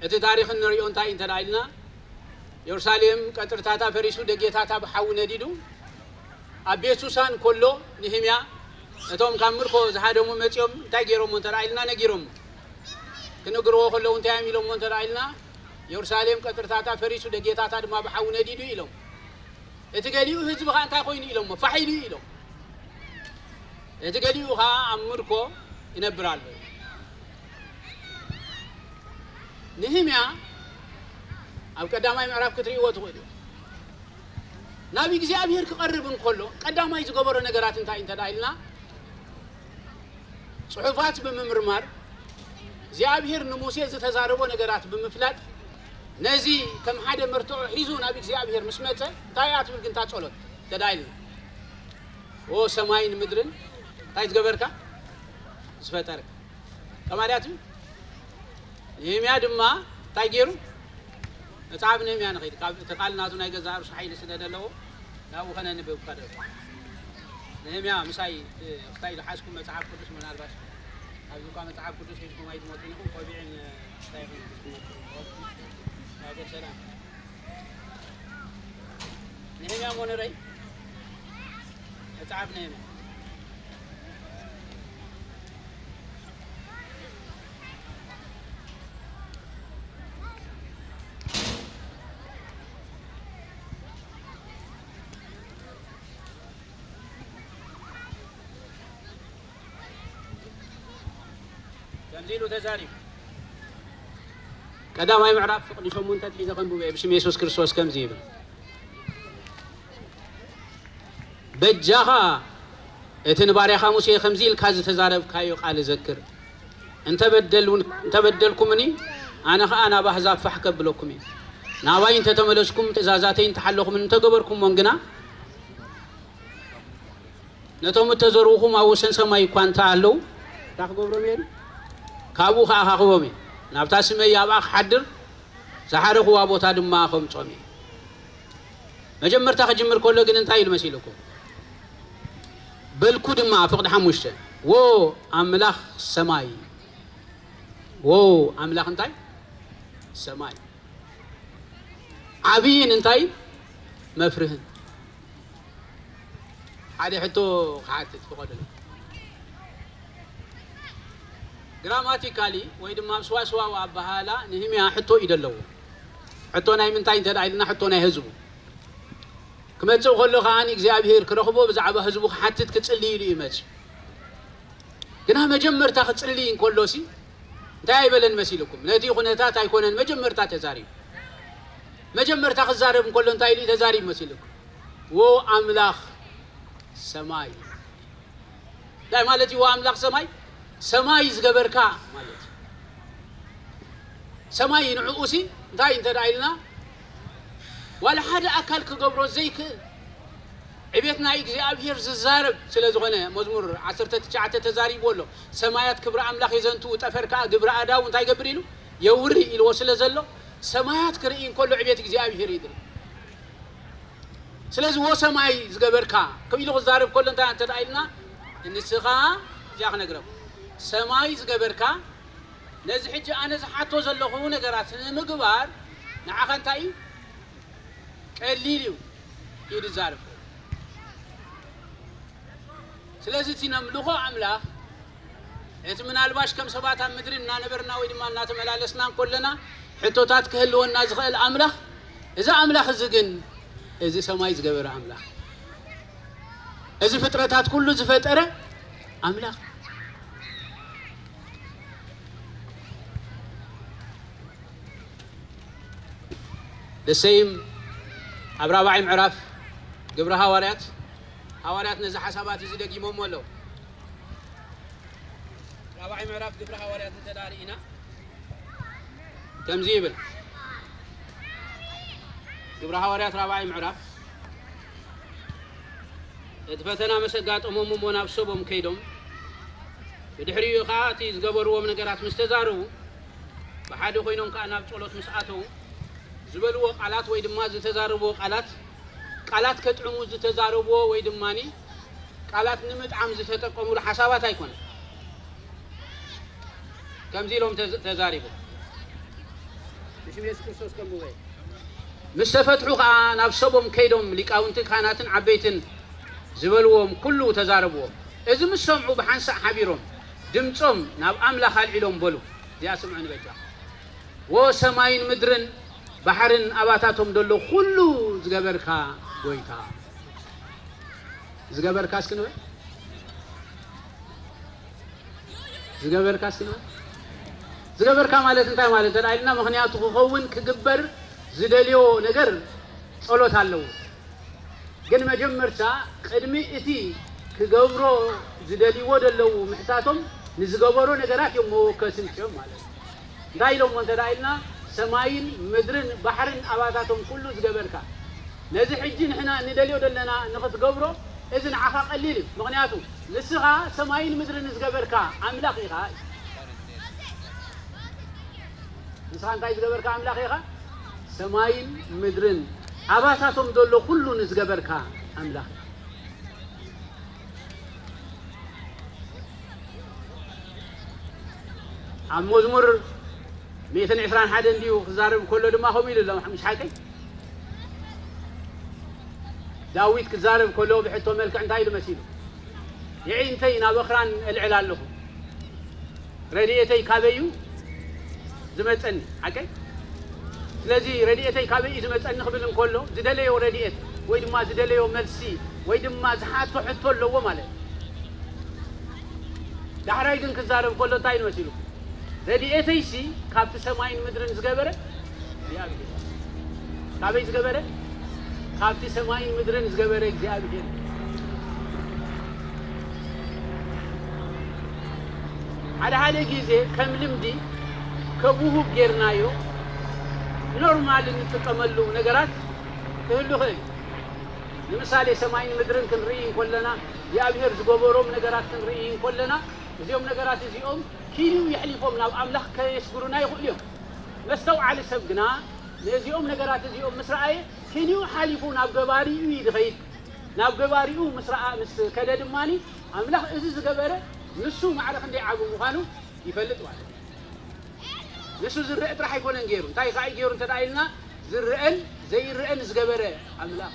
እቲ ታሪኽ እንሪኦ እንታይ እንተ ኢልና የሩሳሌም ቀጥርታታ ፈሪሱ ደጌታታ ብሓዊ ነዲዱ ኣብ ቤት ሱሳን ከሎ ነህምያ እቶም ካብ ምርኮ ዝሃደሙ መጺኦም እንታይ ገይሮሞ እንተ ኢልና ነጊሮሞ ክነግርዎ ከለዉ እንታይ እዮም ኢሎሞ እንተ ኢልና የሩሳሌም ቀጥርታታ ፈሪሱ ደጌታታ ድማ ብሓዊ ነዲዱ ኢሎም። እቲ ገሊኡ ህዝቢ ኸዓ እንታይ ኮይኑ ኢሎሞ ፋሕ ኢሉ እዩ ኢሎም። እቲ ገሊኡ ኸዓ ኣብ ምርኮ ይነብር ኣሎ። ንህምያ ኣብ ቀዳማይ ምዕራፍ ክትርእይዎ ትኽእሉ። ናብ እግዚኣብሔር ክቐርብ እንከሎ ቀዳማይ ዝገበሮ ነገራት እንታይ እንተ ኢልና ጽሑፋት ብምምርማር እግዚኣብሔር ንሙሴ ዝተዛረቦ ነገራት ብምፍላጥ ነዚ ከም ሓደ መርትዖ ሒዙ ናብ እግዚኣብሔር ምስ መጸ እንታይ እያ ትብል ግን እታ ጸሎት ተዳይልና ኦ ሰማይን ምድርን እንታይ ዝገበርካ ዝፈጠርካ ከማልያት እዩ ነህምያ ድማ እንታይ ገይሩ መጽሓፍ ነህምያ ንኸይድ ካብ እቲ ቃል ናቱ ናይ ገዛእ ርእሱ ሓይሊ ስለ ዘለዎ ናብኡ ከነንብብ ከደሉ ነህምያ ምሳይ ክታይ ዝሓዝኩም መጽሓፍ ቅዱስ ምናልባት ኣብዚ እኳ መጽሓፍ ቅዱስ ሒዝኩም ኣይትመጹን ኢኹም ቆቢዕን እንታይ ሒዝኩም ትመጹ ሃገር ሰላም ነህምያ እሞ ንረይ መጽሓፍ ነህምያ ከምዚ ኢሉ ተዛሪቡ ቀዳማይ ምዕራፍ ፍቕዲ ሸሞንተ ኣትሒዘ ከንብቦ እየ ብሽም የሱስ ክርስቶስ ከምዚ ይብል በጃኻ እቲ ንባርያኻ ሙሴ ከምዚ ኢልካ ዝተዛረብካዮ ቃል እዘክር እንተበደልኩምኒ ኣነ ኸኣ ናብ ኣህዛብ ፋሕ ከብለኩም እየ ናባይ እንተተመለስኩም ትእዛዛተይ እንተሓለኹምን እንተገበርኩሞን ግና ነቶም እተዘርውኹም ኣብ ወሰን ሰማይ እኳ እንተ ኣለዉ እንታይ ክገብሮም እየ ካብኡ ኸዓ ካኽቦም እየ ናብታ ስመይ ኣብኣ ክሓድር ዝሓረኽዋ ቦታ ድማ ኸምጾም እየ መጀመርታ ክጅምር ከሎ ግን እንታይ ኢሉ መሲልኩም በልኩ ድማ ፍቕዲ ሓሙሽተ ዎ ኣምላኽ ሰማይ ዎ ኣምላኽ እንታይ ሰማይ ዓብይን እንታይ መፍርህን ሓደ ሕቶ ክሓትት ፍቐዱለይ ግራማቲካሊ ወይ ድማ ኣብ ስዋስዋዊ ኣበሃህላ ንህምያ ሕቶ እዩ ዘለዎ። ሕቶ ናይ ምንታይ እንተ ደኣ ኢልና፣ ሕቶ ናይ ህዝቡ። ክመጽእ ከሎ ከኣ እግዚኣብሔር ክረኽቦ ብዛዕባ ህዝቡ ክሓትት ክጽሊ ኢሉ እዩ መጺኡ። ግና መጀመርታ ክጽሊ እንከሎሲ እንታይ ኣይበለን መሲልኩም? ነቲ ኩነታት ኣይኮነን መጀመርታ ተዛሪቡ። መጀመርታ ክዛረብ እንከሎ እንታይ ኢሉ እዩ ተዛሪቡ መሲልኩም? "ዎ ኣምላኽ ሰማይ" እንታይ ማለት እዩ? "ዎ ኣምላኽ ሰማይ"? ሰማይ ዝገበርካ ማለት እዩ። ሰማይ ንዕኡሲ እንታይ እንተ ደኣ ኢልና፣ ዋላ ሓደ ኣካል ክገብሮ ዘይክእል ዕቤት ናይ እግዚኣብሔር ዝዛረብ ስለ ዝኾነ፣ መዝሙር ዓሰርተ ትሽዓተ ተዛሪቡ ኣሎ። "ሰማያት ክብሪ ኣምላኽ የዘንትዉ፣ ጠፈር ከኣ ግብሪ ኣእዳዉ እንታይ ይገብር?" ኢሉ፣ "የውሪ" ኢልዎ ስለ ዘሎ፣ ሰማያት ክርኢ እንከሎ ዕቤት እግዚኣብሔር ይድሪ። ስለዚ "ዎ ሰማይ ዝገበርካ" ክብ ኢሉ ክዛረብ ከሎ እንታይ እንተ ደኣ ኢልና፣ ንስኻ እዚኣ ክነግረኩም፣ "ሰማይ ዝገበርካ፣ ነዚ ሕጂ ኣነ ዝሓቶ ዘለኹ ነገራት ንምግባር ንዓኻ እንታይ እዩ? ቀሊል እዩ" ኢሉ ዝዛረብ። ስለዚ እቲ ነምልኾ ኣምላኽ፣ እቲ ምናልባሽ ከም ሰባት ኣብ ምድሪ እናነበርና ወይ ድማ እናተመላለስና እንከለና ሕቶታት ክህልወና ዝኽእል ኣምላኽ፣ እዚ ኣምላኽ እዚ ግን፣ እዚ ሰማይ ዝገበረ ኣምላኽ፣ እዚ ፍጥረታት ኩሉ ዝፈጠረ ኣምላኽ፣ ደሰይም ኣብ ራብዓይ ምዕራፍ ግብረ ሃዋርያት፣ ሃዋርያት ነዚ ሓሳባት እዚ ደጊሞሞ ኣለዉ። ራብዓይ ምዕራፍ ግብረ ሃዋርያት እንተ ደኣ ርኢና፣ ከምዚ ይብል። ግብረ ሃዋርያት ራብዓይ ምዕራፍ፣ እቲ ፈተና ምስ ኣጋጠሞም እሞ ናብ ሰቦም ከይዶም፣ ብድሕሪኡ ኸኣ እቲ ዝገበርዎም ነገራት ምስ ተዛረቡ፣ ብሓደ ኮይኖም ከኣ ናብ ጸሎት ምስ ኣተዉ፣ ዝበልዎ ቃላት ወይ ድማ ዝተዛረብዎ ቃላት፣ ቃላት ከጥዕሙ ዝተዛረብዎ ወይ ድማኒ ቃላት ንምጥዓም ዝተጠቀሙሉ ሓሳባት ኣይኮነን። ከምዚ ኢሎም ተዝ-፣ ተዛሪቦም። ብሽም የሱስ ክርስቶስ ከንብቦ እየ። ምስ ተፈትሑ ኸኣ ናብ ሰቦም ከይዶም ሊቃውንትን ካህናትን ዓበይትን ዝበልዎም ኩሉ ተዛረብዎም። እዚ ምስ ሰምዑ ብሓንሳእ ሓቢሮም ድምጾም ናብ ኣምላኽ ኣልዒሎም በሉ። እዚኣ ስምዑ ንበጃ። ዎ ሰማይን ምድርን ባሕርን ኣባታቶም ዘሎ ኩሉ ዝገበርካ ጎይታ። ዝገበርካ እስኪ ንበል። ዝገበርካ እስኪ ንበል። ዝገበርካ ማለት እንታይ ማለት እንተ ኢልና፣ ምኽንያቱ ክኸውን ክግበር ዝደልዮ ነገር ጸሎት ኣለዎ። ግን መጀመርታ ቅድሚ እቲ ክገብሮ ዝደልይዎ ዘለዉ ምሕታቶም ንዝገበሮ ነገራት እዮም መወከሲ ምጽኦም ማለት እዩ። እንታይ ኢሎሞ እንተ ደኣ ኢልና፣ ሰማይን ምድርን ባሕርን ኣባታቶም ኩሉ ዝገበርካ፣ ነዚ ሕጂ ንሕና እንደልዮ ዘለና ንኽትገብሮ፣ እዚ ንዓኻ ቀሊል እዩ። ምኽንያቱ ንስኻ ሰማይን ምድርን ዝገበርካ ኣምላኽ ኢኻ። ንስኻ እንታይ ዝገበርካ ኣምላኽ ኢኻ? ሰማይን ምድርን ኣባታቶም ዘሎ ኩሉ ንዝገበርካ ኣምላኽ ኢኻ። ኣብ መዝሙር ሚእትን ዕስራን ሓደን እንዲዩ ክዛረብ ከሎ ድማ ከምኡ ኢሉ ኣሎ፣ ምሽ ሓቀይ? ዳዊት ክዛረብ ከሎ ብሕቶ መልክዕ እንታይ ኢሉ መሲሉ? የዒንተይ ናብ ኣኽራን እልዕል ኣለኹ፣ ረድኤተይ ካበይ እዩ ዝመጸኒ? ሓቀይ? ስለዚ ረድኤተይ ካበይ እዩ ዝመጸኒ ክብል እንከሎ፣ ዝደለዮ ረድኤት ወይ ድማ ዝደለዮ መልሲ ወይ ድማ ዝሓቶ ሕቶ ኣለዎ ማለት እዩ። ዳሕራይ ግን ክዛረብ ከሎ እንታይ ኢሉ መሲሉ? ረድኤተይሲ ካብቲ ሰማይን ምድርን ዝገበረ እግዚኣብሔር። ካበይ ዝገበረ? ካብቲ ሰማይን ምድርን ዝገበረ እግዚኣብሔር። ሓደ ሓደ ግዜ ከም ልምዲ፣ ከም ውሁብ ጌርናዮ፣ ኖርማል እንጥቀመሉ ነገራት ክህሉ ይኽእል። ንምሳሌ፣ ሰማይን ምድርን ክንርኢ እንከለና፣ እግዚኣብሔር ዝገበሮም ነገራት ክንርኢ እንከለና፣ እዚኦም ነገራት እዚኦም ኪንዩ የሕሊፎም ናብ ኣምላኽ ከየስግሩና ይኽእሉ እዮም። መስተውዓሊ ሰብ ግና ነዚኦም ነገራት እዚኦም ምስ ረኣየ፣ ኪንዩ ሓሊፉ ናብ ገባሪኡ እዩ ዝኸይድ። ናብ ገባሪኡ ምስ ረኣ፣ ምስ ከደ ድማኒ፣ ኣምላኽ እዚ ዝገበረ ንሱ ማዕረ ክንደይ ዓቢ ምዃኑ ይፈልጥ ማለት እዩ። ንሱ ዝረአ ጥራሕ ኣይኮነን ገይሩ። እንታይ ከኣ እዩ ገይሩ እንተ ደኣ ኢልና፣ ዝረአን ዘይረአን ዝገበረ ኣምላኽ።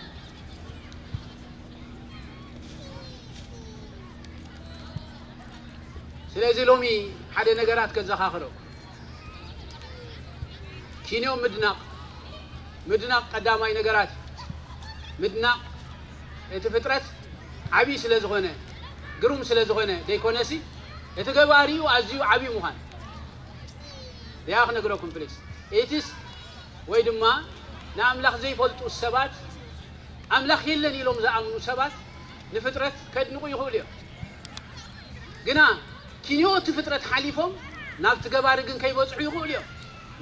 ስለዚ ሎሚ ሓደ ነገራት ከዘኻኽረኩም። ኪንዮ ምድናቕ፣ ምድናቕ ቀዳማይ ነገራት፣ ምድናቕ እቲ ፍጥረት ዓብዪ ስለ ዝኾነ፣ ግሩም ስለ ዝኾነ ዘይኮነሲ፣ እቲ ገባሪኡ ኣዝዩ ዓብዪ ምዃን። እዚኣ ክነግረኩም ፕሊስ። ኤቲስት ወይ ድማ ንኣምላኽ ዘይፈልጡ ሰባት፣ ኣምላኽ የለን ኢሎም ዝኣምኑ ሰባት ንፍጥረት ከድንቑ ይኽእሉ እዮም። ግና ኪንዮ እቲ ፍጥረት ሓሊፎም ናብቲ ገባሪ ግን ከይበጽሑ ይኽእሉ እዮም።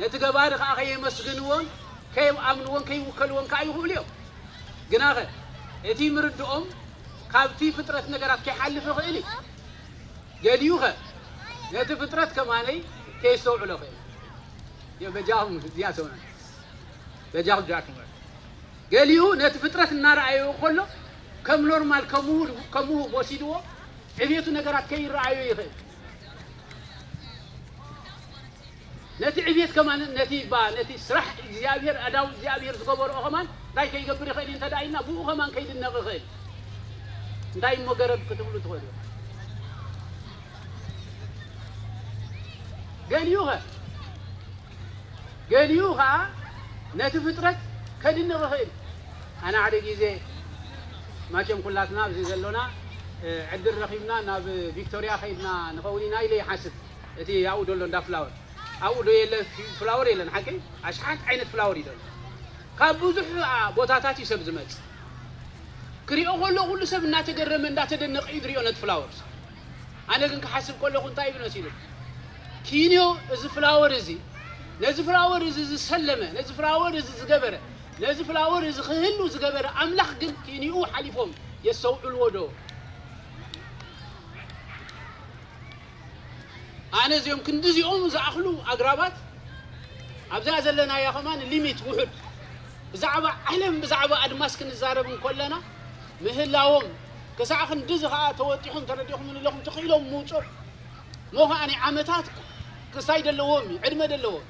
ነቲ ገባሪ ከኣ ከየመስግንዎን ከየኣምንዎን ከይውከልዎን ከኣ ይኽእሉ እዮም። ግናኸ እቲ ምርድኦም ካብቲ ፍጥረት ነገራት ከይሓልፍ ይኽእል እዩ። ገሊኡኸ ነቲ ፍጥረት ከማነይ ከየስተውዕሎ ይኽእል እዩ። በጃኹም እዚኣ ሰውና በጃኹም ጃኩም ገሊኡ ነቲ ፍጥረት እናረኣዮ ከሎ ከም ኖርማል ከምኡ ከምኡ ወሲድዎ ዕቤቱ ነገራት ከይረኣዮ ይኽእል። ነቲ ዕቤት ከማን ነቲ ባ ነቲ ስራሕ እግዚኣብሔር ኣዳው እግዚኣብሔር ዝገበርኦ ከማን እንታይ ከይገብር ይኽእል እዩ እንተ ደኣ ኢልና ብኡ ከማን ከይድነቕ ይኽእል። እንታይ እሞ ገረብ ክትብሉ ትኽእሉ ኢኹም። ገሊኡ ኸ ገሊኡ ኸዓ ነቲ ፍጥረት ከድንቕ ይኽእል። ኣነ ሓደ ግዜ ማቸም ኩላትና ኣብዚ ዘሎና ዕድል ረኺብና ናብ ቪክቶርያ ከይድና ንኸውን ኢና ኢለ ይሓስብ። እቲ ኣብኡ ዘሎ እንዳ ፍላወር ኣብኡ ዶ የለ ፍላወር የለን ሓቂ ኣሽሓት ዓይነት ፍላወር እዩ ዘሎ። ካብ ብዙሕ ቦታታት እዩ ሰብ ዝመጽእ። ክሪኦ ከሎ ኩሉ ሰብ እናተገረመ እንዳተደነቐ እዩ ዝሪኦ ነቲ ፍላወር። ኣነ ግን ክሓስብ ከለኹ እንታይ ይብል መሲሉ ኪንዮ እዚ ፍላወር እዚ ነዚ ፍላወር እዚ ዝሰለመ ነዚ ፍላወር እዚ ዝገበረ ነዚ ፍላወር እዚ ክህሉ ዝገበረ ኣምላኽ ግን ኪንኡ ሓሊፎም የስተውዕልዎ ዶ? ኣነ እዚኦም ክንዲ እዚኦም ዝኣኽሉ ኣግራባት ኣብዛ ዘለናያ ከማን ሊሚት ውሑድ ብዛዕባ ዓለም ብዛዕባ ኣድማስ ክንዛረብ እንከለና ምህላዎም ክሳዕ ክንድዚ ከዓ ተወጢሖም ተረዲኹም ንለኹም ተኽኢሎም ምውፅኦም ሞ ከዓ ናይ ዓመታት ክሳይ ደለዎም እዩ ዕድመ ደለዎም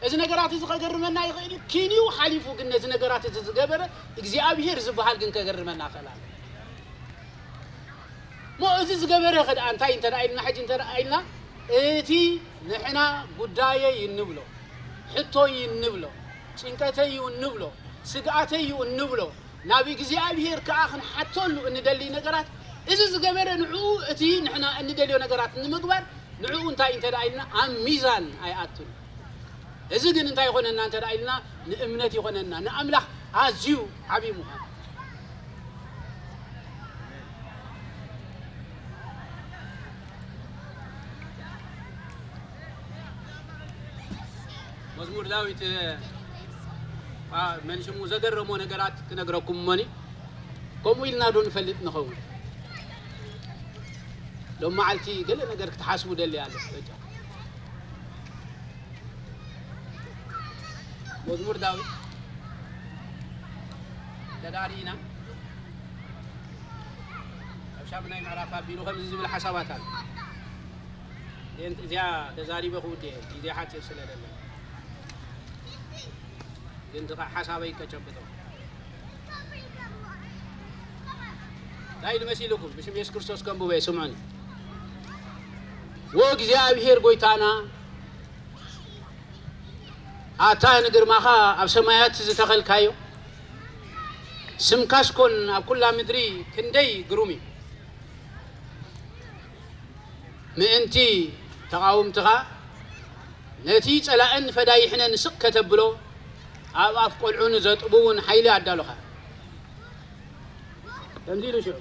እዚ ነገራት እዚ ከገርመና ይኽእል እዩ ኪንዩ ሓሊፉ ግን ነዚ ነገራት እዚ ዝገበረ እግዚኣብሄር ዝበሃል ግን ከገርመና ክእል ኣሎ ሞ እዚ ዝገበረ ከደኣ እንታይ እንተ ኢልና ሕጂ እንተ ኢልና እቲ ንሕና ጉዳየይ እንብሎ ሕቶይ እንብሎ ጭንቀተይ እዩ እንብሎ ስግኣተይ እዩ እንብሎ ናብ እግዚኣብሔር ከዓ ክንሓተሉ እንደሊ ነገራት እዚ ዝገበረ ንዕኡ እቲ ንሕና እንደልዮ ነገራት ንምግባር ንዕኡ እንታይ እንተ ኢልና ኣብ ሚዛን ኣይኣቱን እዚ ግን እንታይ ይኾነና እንተ ኢልና ንእምነት ይኾነና ንኣምላኽ ኣዝዩ ዓብዩ ምዃኑ መዝሙር ዳዊት መን ሽሙ ዘገረሞ ነገራት ክነግረኩም እሞኒ ከምኡ ኢልና ዶ ንፈልጥ ንኸውን ሎም መዓልቲ ገለ ነገር ክትሓስቡ ደሊ ኣሎ መዝሙር ዳዊት ተዳሪእና ኣብ ሻምናይ ምዕራፍ ኣቢሉ ከምዚ ዝብል ሓሳባት ኣሎ እዚኣ ተዛሪበ ክውድ እየ ግዜ ሓፂር ስለ ደለ ግን ሓሳበይ ከጨብጦ እንታይ ኢሉ መሲልኩም ብሽም የሱስ ክርስቶስ ከንብቦ እየ ስምዑኒ ወእግዚኣብሔር ጎይታና ኣታ ንግርማኻ ኣብ ሰማያት ዝተኸልካዮ ስምካስ ኮን ኣብ ኩላ ምድሪ ክንደይ ግሩም እዩ ምእንቲ ተቓውምትኻ ነቲ ጸላእን ፈዳይሕነን ስቕ ከተብሎ ኣብ ኣፍ ቆልዑ ንዘጥብውን ሓይሊ ኣዳሎኻ ከምዚ ኢሉ ሽዑ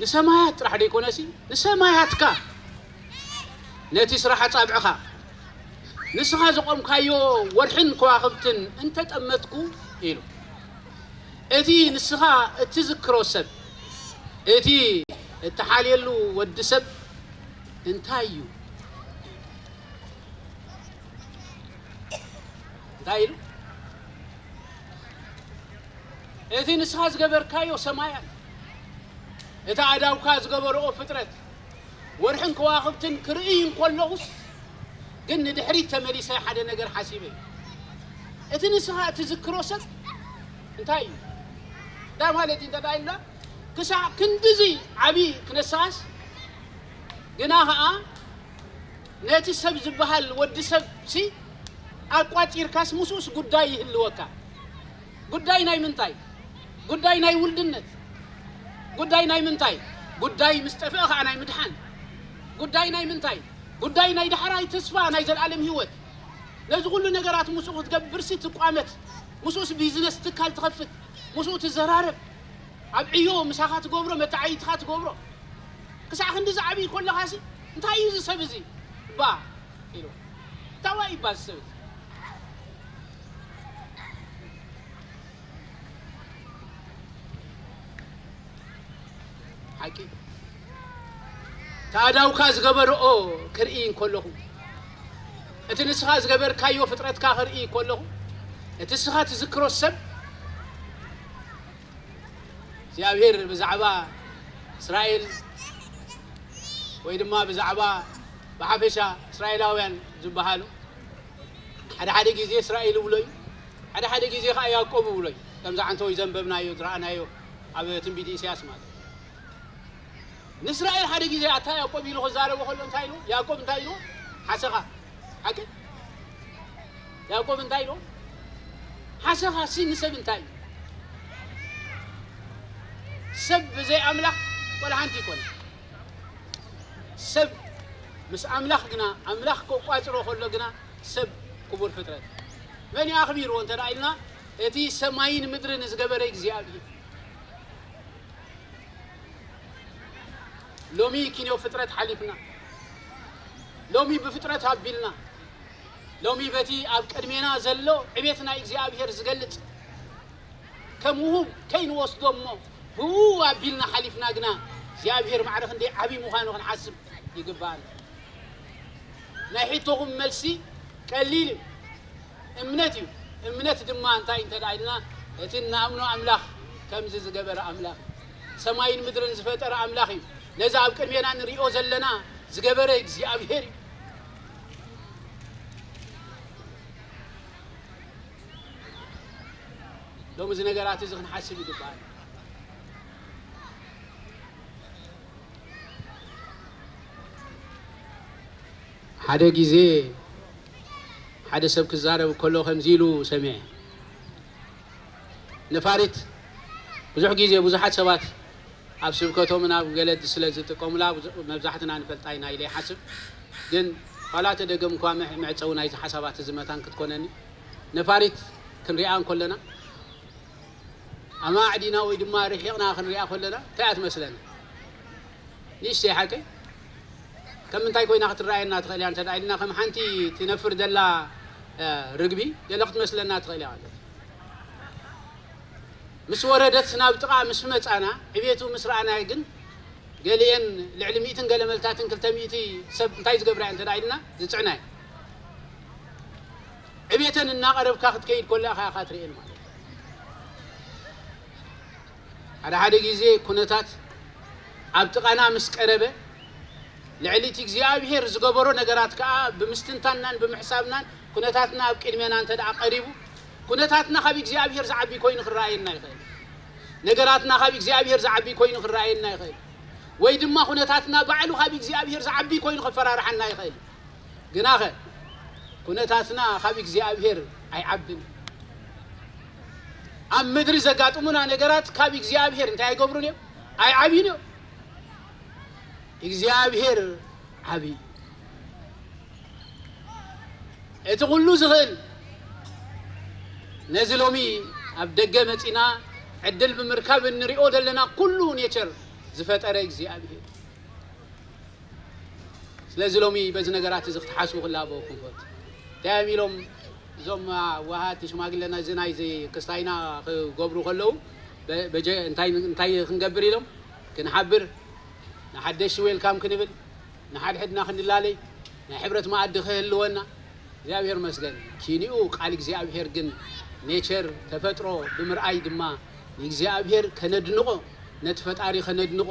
ንሰማያት ጥራሕ ደይኮነሲ ንሰማያትካ ነቲ ስራሕ ኣጻብዕኻ ንስኻ ዘቆምካዮ ወርሕን ከዋኽብትን እንተጠመትኩ ኢሉ እቲ ንስኻ እትዝክሮ ሰብ እቲ እትሓልየሉ ወዲ ሰብ እንታይ እዩ እንታይ ኢሉ እቲ ንስኻ ዝገበርካዮ ሰማያት እቲ ኣዳውካ ዝገበርኦ ፍጥረት ወርሕን ከዋኽብትን ክርእይ እንከለኹስ ግን ንድሕሪት ተመሊሰ ሓደ ነገር ሓሲበ እዩ እቲ ንስኻ እትዝክሮ ሰብ እንታይ እዩ እንዳ ማለት እዩ እንተዳ ኢልና ክሳዕ ክንድዚ ዓብዪ ክነሳስ ግና ኸኣ ነቲ ሰብ ዝበሃል ወዲ ሰብሲ ኣቋጺርካስ ምስኡስ ጉዳይ ይህልወካ። ጉዳይ ናይ ምንታይ? ጉዳይ ናይ ውልድነት። ጉዳይ ናይ ምንታይ? ጉዳይ ምስ ጠፍአ ኸኣ ናይ ምድሓን። ጉዳይ ናይ ምንታይ? ጉዳይ ናይ ዳሕራይ ተስፋ ናይ ዘለኣለም ህይወት። ነዚ ኩሉ ነገራት ምስኡ ክትገብርሲ ትቋመት። ምስኡስ ቢዝነስ ትካል ትኸፍት። ምስኡ ትዘራረብ። ኣብ ዕዮ ምሳኻ ትገብሮ፣ መተዓይትኻ ትገብሮ። ክሳዕ ክንዲ ዝዓብይ ከለኻሲ፣ "እንታይ እዩ እዚ ሰብ እዚ? እባ?" ኢሉ። "ታዋይ እባ እዚ ሰብ እዚ?" ሓቂ። ታዳውካ ዝገበርኦ ክርኢ እንከለኹ፣ እቲ ንስኻ ዝገበርካዮ ፍጥረትካ ክርኢ እንከለኹ፣ እቲ ንስኻ ትዝክሮ ሰብ እግዚኣብሔር ብዛዕባ እስራኤል ወይ ድማ ብዛዕባ ብሓፈሻ እስራኤላውያን ዝበሃሉ ሓደ ሓደ ግዜ እስራኤል ይብሎ እዩ፣ ሓደ ሓደ ግዜ ኸዓ ያዕቆብ ይብሎ እዩ። ከምዚ ዓንተወይ ዘንበብናዮ ዝረኣናዮ ኣብ ትንቢት ኢሳያስ ማለት እዩ። ንእስራኤል ሓደ ግዜ ኣታ ያዕቆብ ኢሉ ክዛረቦ ከሎ እንታይ ኢሉ? ያዕቆብ እንታይ ኢሉ? ሓሰኻ። ሓቂ? ያዕቆብ እንታይ ኢሉ? ሓሰኻ ሲ ንሰብ እንታይ እዩ? ሰብ ብዘይ ኣምላኽ ወላ ሓንቲ ይኮነ። ሰብ ምስ ኣምላኽ ግና፣ ኣምላኽ ከቋጽሮ ከሎ ግና ሰብ ክቡር ፍጥረት። መን እዩ ኣኽቢርዎ እንተ ደኣ ኢልና፣ እቲ ሰማይን ምድርን ዝገበረ እግዚኣብሔር። ሎሚ ኪንዮ ፍጥረት ሓሊፍና፣ ሎሚ ብፍጥረት ኣቢልና፣ ሎሚ በቲ ኣብ ቅድሜና ዘሎ ዕቤት ናይ እግዚኣብሔር ዝገልጽ ከም ውሁብ ከይንወስዶ እሞ ብኡ ኣቢልና ሓሊፍና ግና እግዚኣብሔር ማዕረ ክንደይ ዓብዪ ምዃኑ ክንሓስብ ይግባኣና። ናይ ሕቶኹም መልሲ ቀሊል እዩ። እምነት እዩ። እምነት ድማ እንታይ እንተ ደኣ ኢልና፣ እቲ እንኣምኖ ኣምላኽ ከምዚ ዝገበረ ኣምላኽ እዩ። ሰማይን ምድርን ዝፈጠረ ኣምላኽ እዩ። ነዚ ኣብ ቅድሜና ንሪኦ ዘለና ዝገበረ እግዚኣብሔር እዩ። ሎሚ እዚ ነገራት እዚ ክንሓስብ ይግባኣና። ሓደ ግዜ ሓደ ሰብ ክዛረብ ከሎ ከምዚ ኢሉ ሰሚዐ። ነፋሪት ብዙሕ ግዜ ብዙሓት ሰባት ኣብ ስብከቶምን ኣብ ገለ ስለ ዝጥቀሙላ ብዙ-፣ መብዛሕትና ንፈልጣ ኢና ኢለ ይሓስብ። ግን ዋላ ተደገም እኳ መዕ-፣ መዕጸዊ ናይዚ ሓሳባት እዚ መታን ክትኮነኒ፣ ነፋሪት ክንሪኣ እንከለና፣ ኣማዕዲና ወይ ድማ ርሒቕና ክንሪኣ ከለና እንታይ እያ ትመስለና? ንእሽተይ ሓቀይ ከም ምንታይ ኮይና ክትረኣየና ትኽእል እያ እንተ ደኣ ኢልና፣ ከም ሓንቲ ትነፍር ዘላ፣ እ፣ ርግቢ ገለ ክትመስለና ትኽእል እያ ማለት እዩ። ምስ ወረደት ናብ ጥቓ ምስ መጻና፣ ዕቤቱ ምስ ረኣናዮ ግን፣ ገሊኤን ልዕሊ ሚእትን ገለ መልታትን ክልተ ሚእቲ ሰብ እንታይ ዝገብራ እየን እንተ ደኣ ኢልና፣ ዝጽዕና እየን። ዕቤተን እናቐረብካ ክትከይድ ከሎ ኢኻ ኢኻ ትርእየን ማለት እዩ። ሓደ ሓደ ግዜ ኩነታት ኣብ ጥቓና ምስ ቀረበ፣ ልዕሊ እቲ እግዚኣብሄር ዝገበሮ ነገራት ከኣ ብምስትንታንናን ብምሕሳብናን ኩነታትና ኣብ ቅድሜና እንተ ደኣ ቀሪቡ፣ ኩነታትና ካብ እግዚኣብሄር ዝዓቢ ኮይኑ ክረኣየና ይኽእል። ነገራትና ካብ እግዚኣብሄር ዝዓቢ ኮይኑ ክረኣየና ይኽእል። ወይ ድማ ኩነታትና ባዕሉ ካብ እግዚኣብሄር ዝዓቢ ኮይኑ ከፈራርሓና ይኽእል። ግናኸ ኩነታትና ካብ እግዚኣብሄር ኣይዓብን። ኣብ ምድሪ ዘጋጥሙና ነገራት ካብ እግዚኣብሄር እንታይ ኣይገብሩን እዮም? ኣይዓብዩን እዮም። እግዚኣብሄር ዓብዪ። እቲ ኩሉ ዝኽእል፣ ነዚ ሎሚ ኣብ ደገ መጺና ዕድል ብምርካብ እንሪኦ ዘለና ኩሉ ኔቸር ዝፈጠረ እግዚኣብሄር። ስለዚ ሎሚ በዚ ነገራት እዚ ክትሓስቡ ክላበወኩም ፈቱ። እንታይ እዮም ኢሎም እዞም ኣዋሃት ሽማግለና እዚ ናይዚ ክስታይና ክገብሩ ከለዉ፣ በ-፣ በጀ-፣ እንታይ፣ እንታይ ክንገብር ኢሎም? ክንሓብር፣ ንሓደሽቲ ዌልካም ክንብል፣ ንሓድሕድና ክንላለይ፣ ናይ ሕብረት መኣዲ ክህልወና፣ እግዚኣብሔር መስገን። ኪኒኡ ቃል እግዚኣብሔር ግን ኔቸር፣ ተፈጥሮ ብምርኣይ ድማ ንእግዚኣብሔር ከነድንቖ፣ ነቲ ፈጣሪ ከነድንቖ፣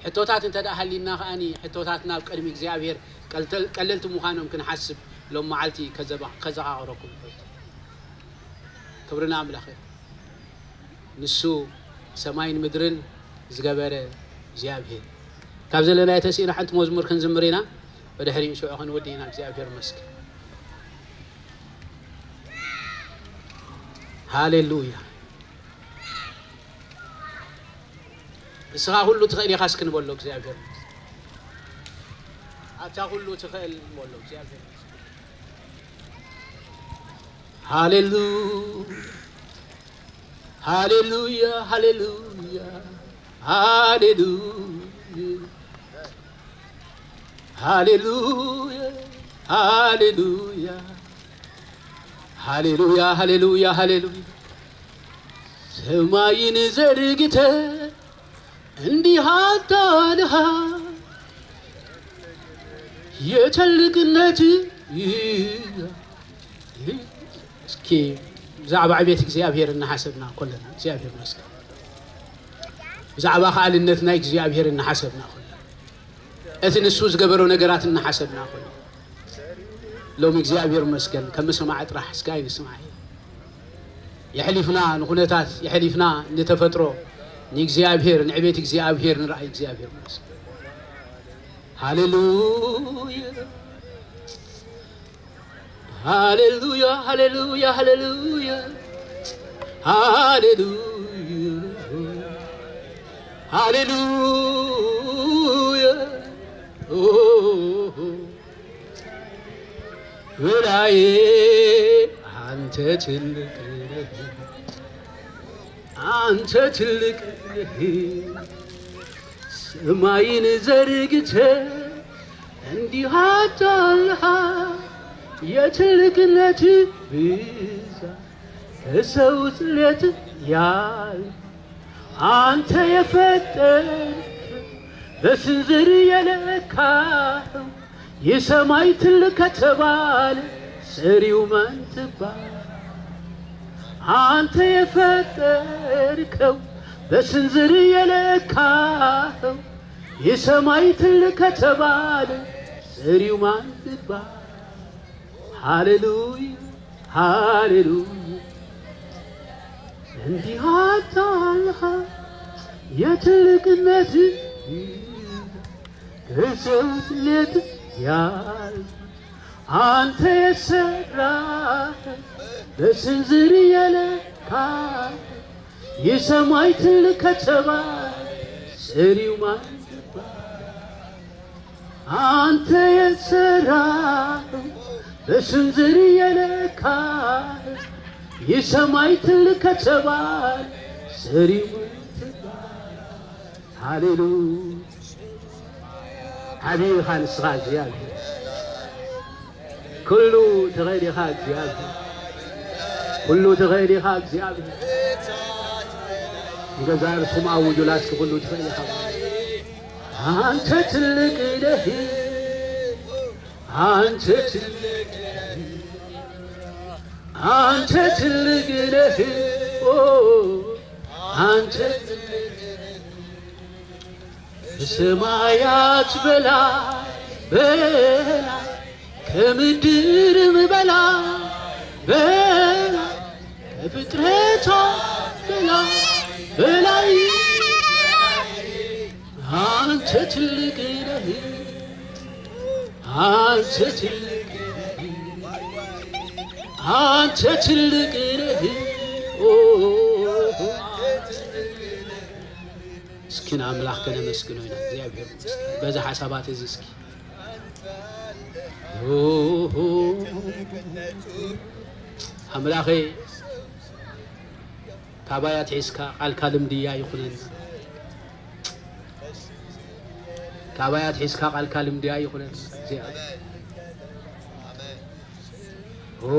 ሕቶታት እንተ ደኣ ሃልዩና ከኣኒ፣ ሕቶታትና ኣብ ቅድሚ እግዚኣብሔር ቀልተል-፣ ቀለልቲ ምዃኖም ክንሓስብ ሎም መዓልቲ ከዘባ-፣ ከዘኻኽረኩም እፈቱ። ክብሪ ንኣምላኽ ይኹን። ንሱ ሰማይን ምድርን ዝገበረ እግዚኣብሔር። ካብ ዘለናዮ ተሲእና ሓንቲ መዝሙር ክንዝምር ኢና። ብድሕሪኡ ሽዑ ክንውድእ ኢና። እግዚኣብሔር ይመስገን። ሃሌሉያ። ንስኻ ኩሉ ትኽእል ኢኻ እስኪ ንበሎ እግዚኣብሔር። ኣታ ኩሉ ትኽእል ንበሎ እግዚኣብሔር። ሃሌሉ-፣ ሃሌሉያ፣ ሃሌሉያ፣ ሃሌሉያ፣ ሃሌሉያ፣ ሃሌሉያ፣ ሃሌሉያ፣ ሃሌሉያ፣ ሃሌሉያ። ሰማይን ዘርግተ እንዲህ አታልሃ የትልቅነት። እስኪ ብዛዕባ ዕቤት እግዚኣብሔር እናሓሰብና ኮለና፣ እግዚኣብሔር ይመስገን። ብዛዕባ ከኣልነት ናይ እግዚኣብሔር እናሓሰብና ኮለና፣ እቲ ንሱ ዝገበሮ ነገራት እናሓሰብና ኮለና፣ ሎሚ እግዚኣብሔር ይመስገን፣ ከም ምስማዕ ጥራሕ እስከ ኣይንስማዕ። የሕሊፍና ንኹነታት፣ የሕሊፍና ንተፈጥሮ፣ ንእግዚኣብሔር፣ ንዕቤት እግዚኣብሔር ንርኣይ። እግዚኣብሔር ይመስገን። ሃሌሉያ፣ ሃሌሉያ፣ ሃሌሉያ፣ ሃሌሉያ፣ ሃሌሉያ፣ ሃሌሉያ። ኦ፣ በላዬ አንተ ትልቅ ነህ፣ አንተ ትልቅ ነህ። ሰማይን ዘርግተ እንዲህ አታልሃ የትልቅነት ብዛት ከሰው ጽሌት ያል አንተ የፈጠር በስንዝር የለካኸው የሰማይ ትልቅ ከተባለ ሰሪው ማን ትባል? አንተ የፈጠርከው በስንዝር የለካኸው የሰማይ ትልቅ ከተባለ ሰሪው ማን ትባል? ሃሌሉያ፣ ሃሌሉያ። እንዲህ አታልሃ የትልቅነት ከሰው ስሌት ያል አንተ የሰራህ በስንዝር የለካ የሰማይ ትልቅ ከተባለ ሰሪው ማን ትባል? አንተ የሰራህ በስንዝር የለካ የሰማይ ትልቅ ከተባለ ሰሪው ማን ትባል? ሃሌሉያ። ዓብዪ ኢኻ ንስኻ እግዚኣብሔር። ኩሉ ትኽእል ኢኻ እግዚኣብሔር። ኩሉ ትኽእል ኢኻ እግዚኣብሔር። ንገዛ ርስኹም ኣውጁላ እስኪ ኩሉ ትኽእል ኢኻ። አንተ ትልቅ ነህ፣ አንተ ትልቅ ነህ፣ አንተ ትልቅ ነህ፣ ኦ፣ አንተ ትልቅ ነህ። ከሰማያት በላይ በላይ ከምድርም በላይ በላይ ከፍጥረታት በላይ በላይ አንተ ትልቅ ነህ፣ አንተ ትልቅ ነህ፣ አንተ ትልቅ ነህ። ኦ፣ እስኪ ንኣምላኽ ከነመስግኖ ኢና። እግዚኣብሔር ይመስገን። በዚ ሓሳባት እዚ እስኪ ኣምላኸይ ካባይ ኣትሒዝካ ቃልካ ልምድያ ይኹነና። ካባይ ኣትሒዝካ ቃልካ ልምድያ ይኹነና። እግዚኣብሔር ኦ፣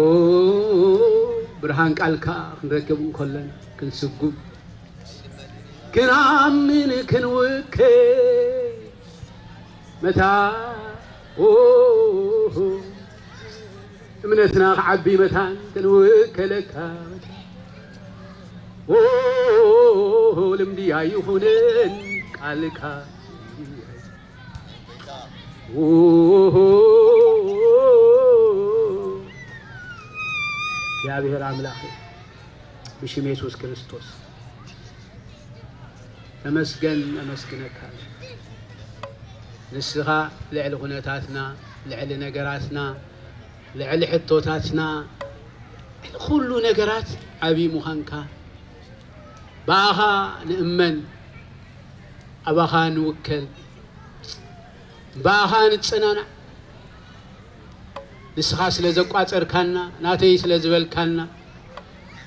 ብርሃን ቃልካ ክንረክብ እንከለና ክንስጉም፣ ክንኣምን፣ ክንውከ መታ ኦ፣ እምነትና ክዓቢ መታን ክንውከለካ መታን ኦ፣ ልምዲ ኣይኹነን ቃልካ እግዚኣብሔር ኣምላኽ ብሽም የሱስ ክርስቶስ ተመስገን፣ ነመስግነካ። ንስኻ ልዕሊ ኩነታትና፣ ልዕሊ ነገራትና፣ ልዕሊ ሕቶታትና፣ ልዕሊ ኩሉ ነገራት ዓብዪ ምዃንካ፣ ብኣኻ ንእመን፣ ኣባኻ ንውከል፣ ብኣኻ ንጸናናዕ። ንስኻ ስለ ዘቋጸርካና፣ ናተይ ስለ ዝበልካና፣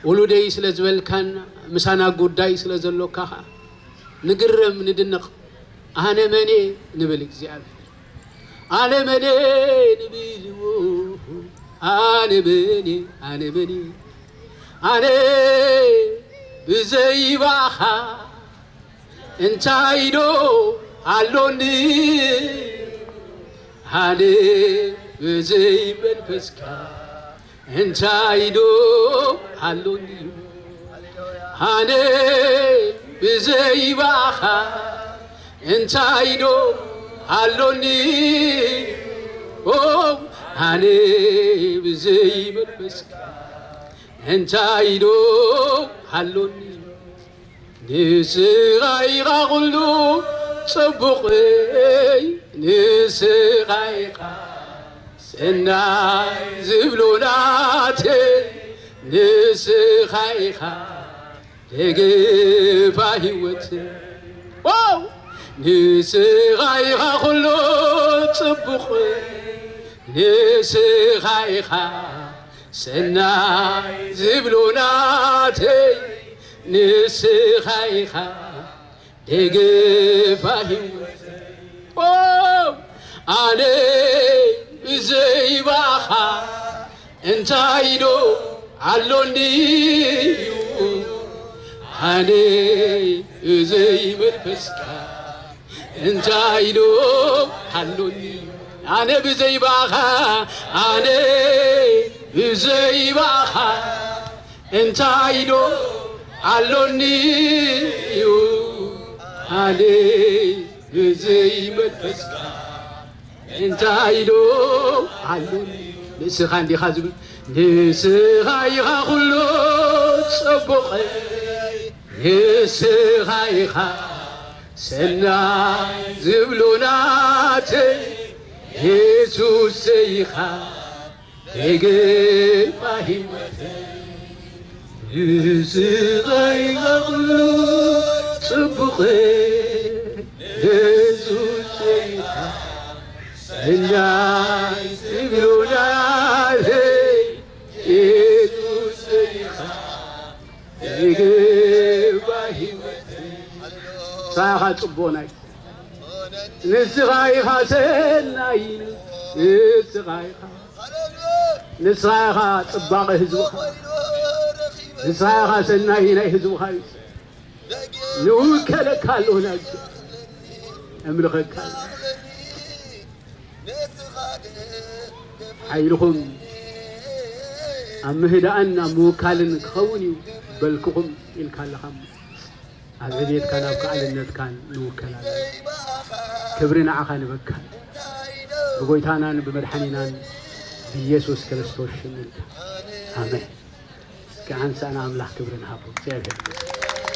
ውሉደይ ስለ ዝበልካና፣ ምሳና ጉዳይ ስለ ዘሎካ ኸኣ ንግረም፣ ንድነቕ። ኣነ መን እየ ንብል እግዚኣብሔር። ኣነ መን እየ ንብል፣ ኣነ መን እየ፣ ኣነ መን እየ፣ ኣነ ብዘይ ብኣኻ እንታይ ዶ ኣሎኒ? ኣነ ብዘይ መንፈስካ እንታይ ዶ ኣሎኒ? ኣነ ብዘይ ብኣኻ እንታይ ዶ ኣሎኒ? ኦ፣ ኣነ ብዘይ መንፈስካ እንታይ ዶ ኣሎኒ? ንስኻ ኢኻ ኩሉ ጽቡቕይ፣ ንስኻ ኢኻ ሰናይ ዝብሉ ናተይ፣ ንስኻ ኢኻ ደገፋ ህይወት። ዋው! ንስኻ ኢኻ ኩሉ ጽቡቕ፣ ንስኻ ኢኻ ሰናይ ዝብሉ ናተይ፣ ንስኻ ኢኻ ደገፋ ህይወት። ኦ፣ ኣነ ብዘይ ብኣኻ እንታይ ዶ ኣሎኒ? ኣነ ብዘይ መንፈስካ እንታይ ዶ ኣሎኒ? ኣነ ብዘይ ብኣኻ፣ ኣነ ብዘይ ብኣኻ እንታይ ዶ ኣሎኒ እዩ? ኣነ ብዘይ መንፈስካ እንታይ ዶ ኣሎኒ? ንስኻ እንዲኻ ዝብል፣ ንስኻ ኢኻ ኩሉ ጽቡቕ፣ ንስኻ ኢኻ ሰናይ ዝብሉ ናተይ፣ የሱስ ኢኻ ደገፋ ህይወት። ንስኻ ኢኻ ኩሉ ጽቡቕ፣ የሱስ ኢኻ ሰናይ ዝብሉ ናተይ፣ የሱስ ኢኻ ደገፋ ህይወት። ንስኻ ኢኻ ጽቡቕናይ፣ ንስኻ ኢኻ ሰናይ፣ ንስኻ ኢኻ፣ ንስኻ ኢኻ ጽባቐ ህዝብኻ፣ ንስኻ ኢኻ ሰናይ ናይ ህዝብኻ እዩ። ንውከለካ ኣለኹ፣ ናብ ኣምልኸካ ኣለኹ። ሓይልኹም ኣብ ምህዳእን ኣብ ምውካልን ክኸውን እዩ በልክኹም ኢልካ ኣለኻ እሞ፣ ኣብ ዕብየትካን ኣብ ከኣልነትካን ንውከል ኣለና። ክብሪ ንዓኻ ንበካ፣ ብጎይታናን ብመድሓኒናን ብኢየሱስ ክርስቶስ ሽም ኢልካ። ኣሜን። እስኪ ሓንሳእ ንኣምላኽ ክብሪ ንሃቦ። እግዚኣብሔር ይመስገን።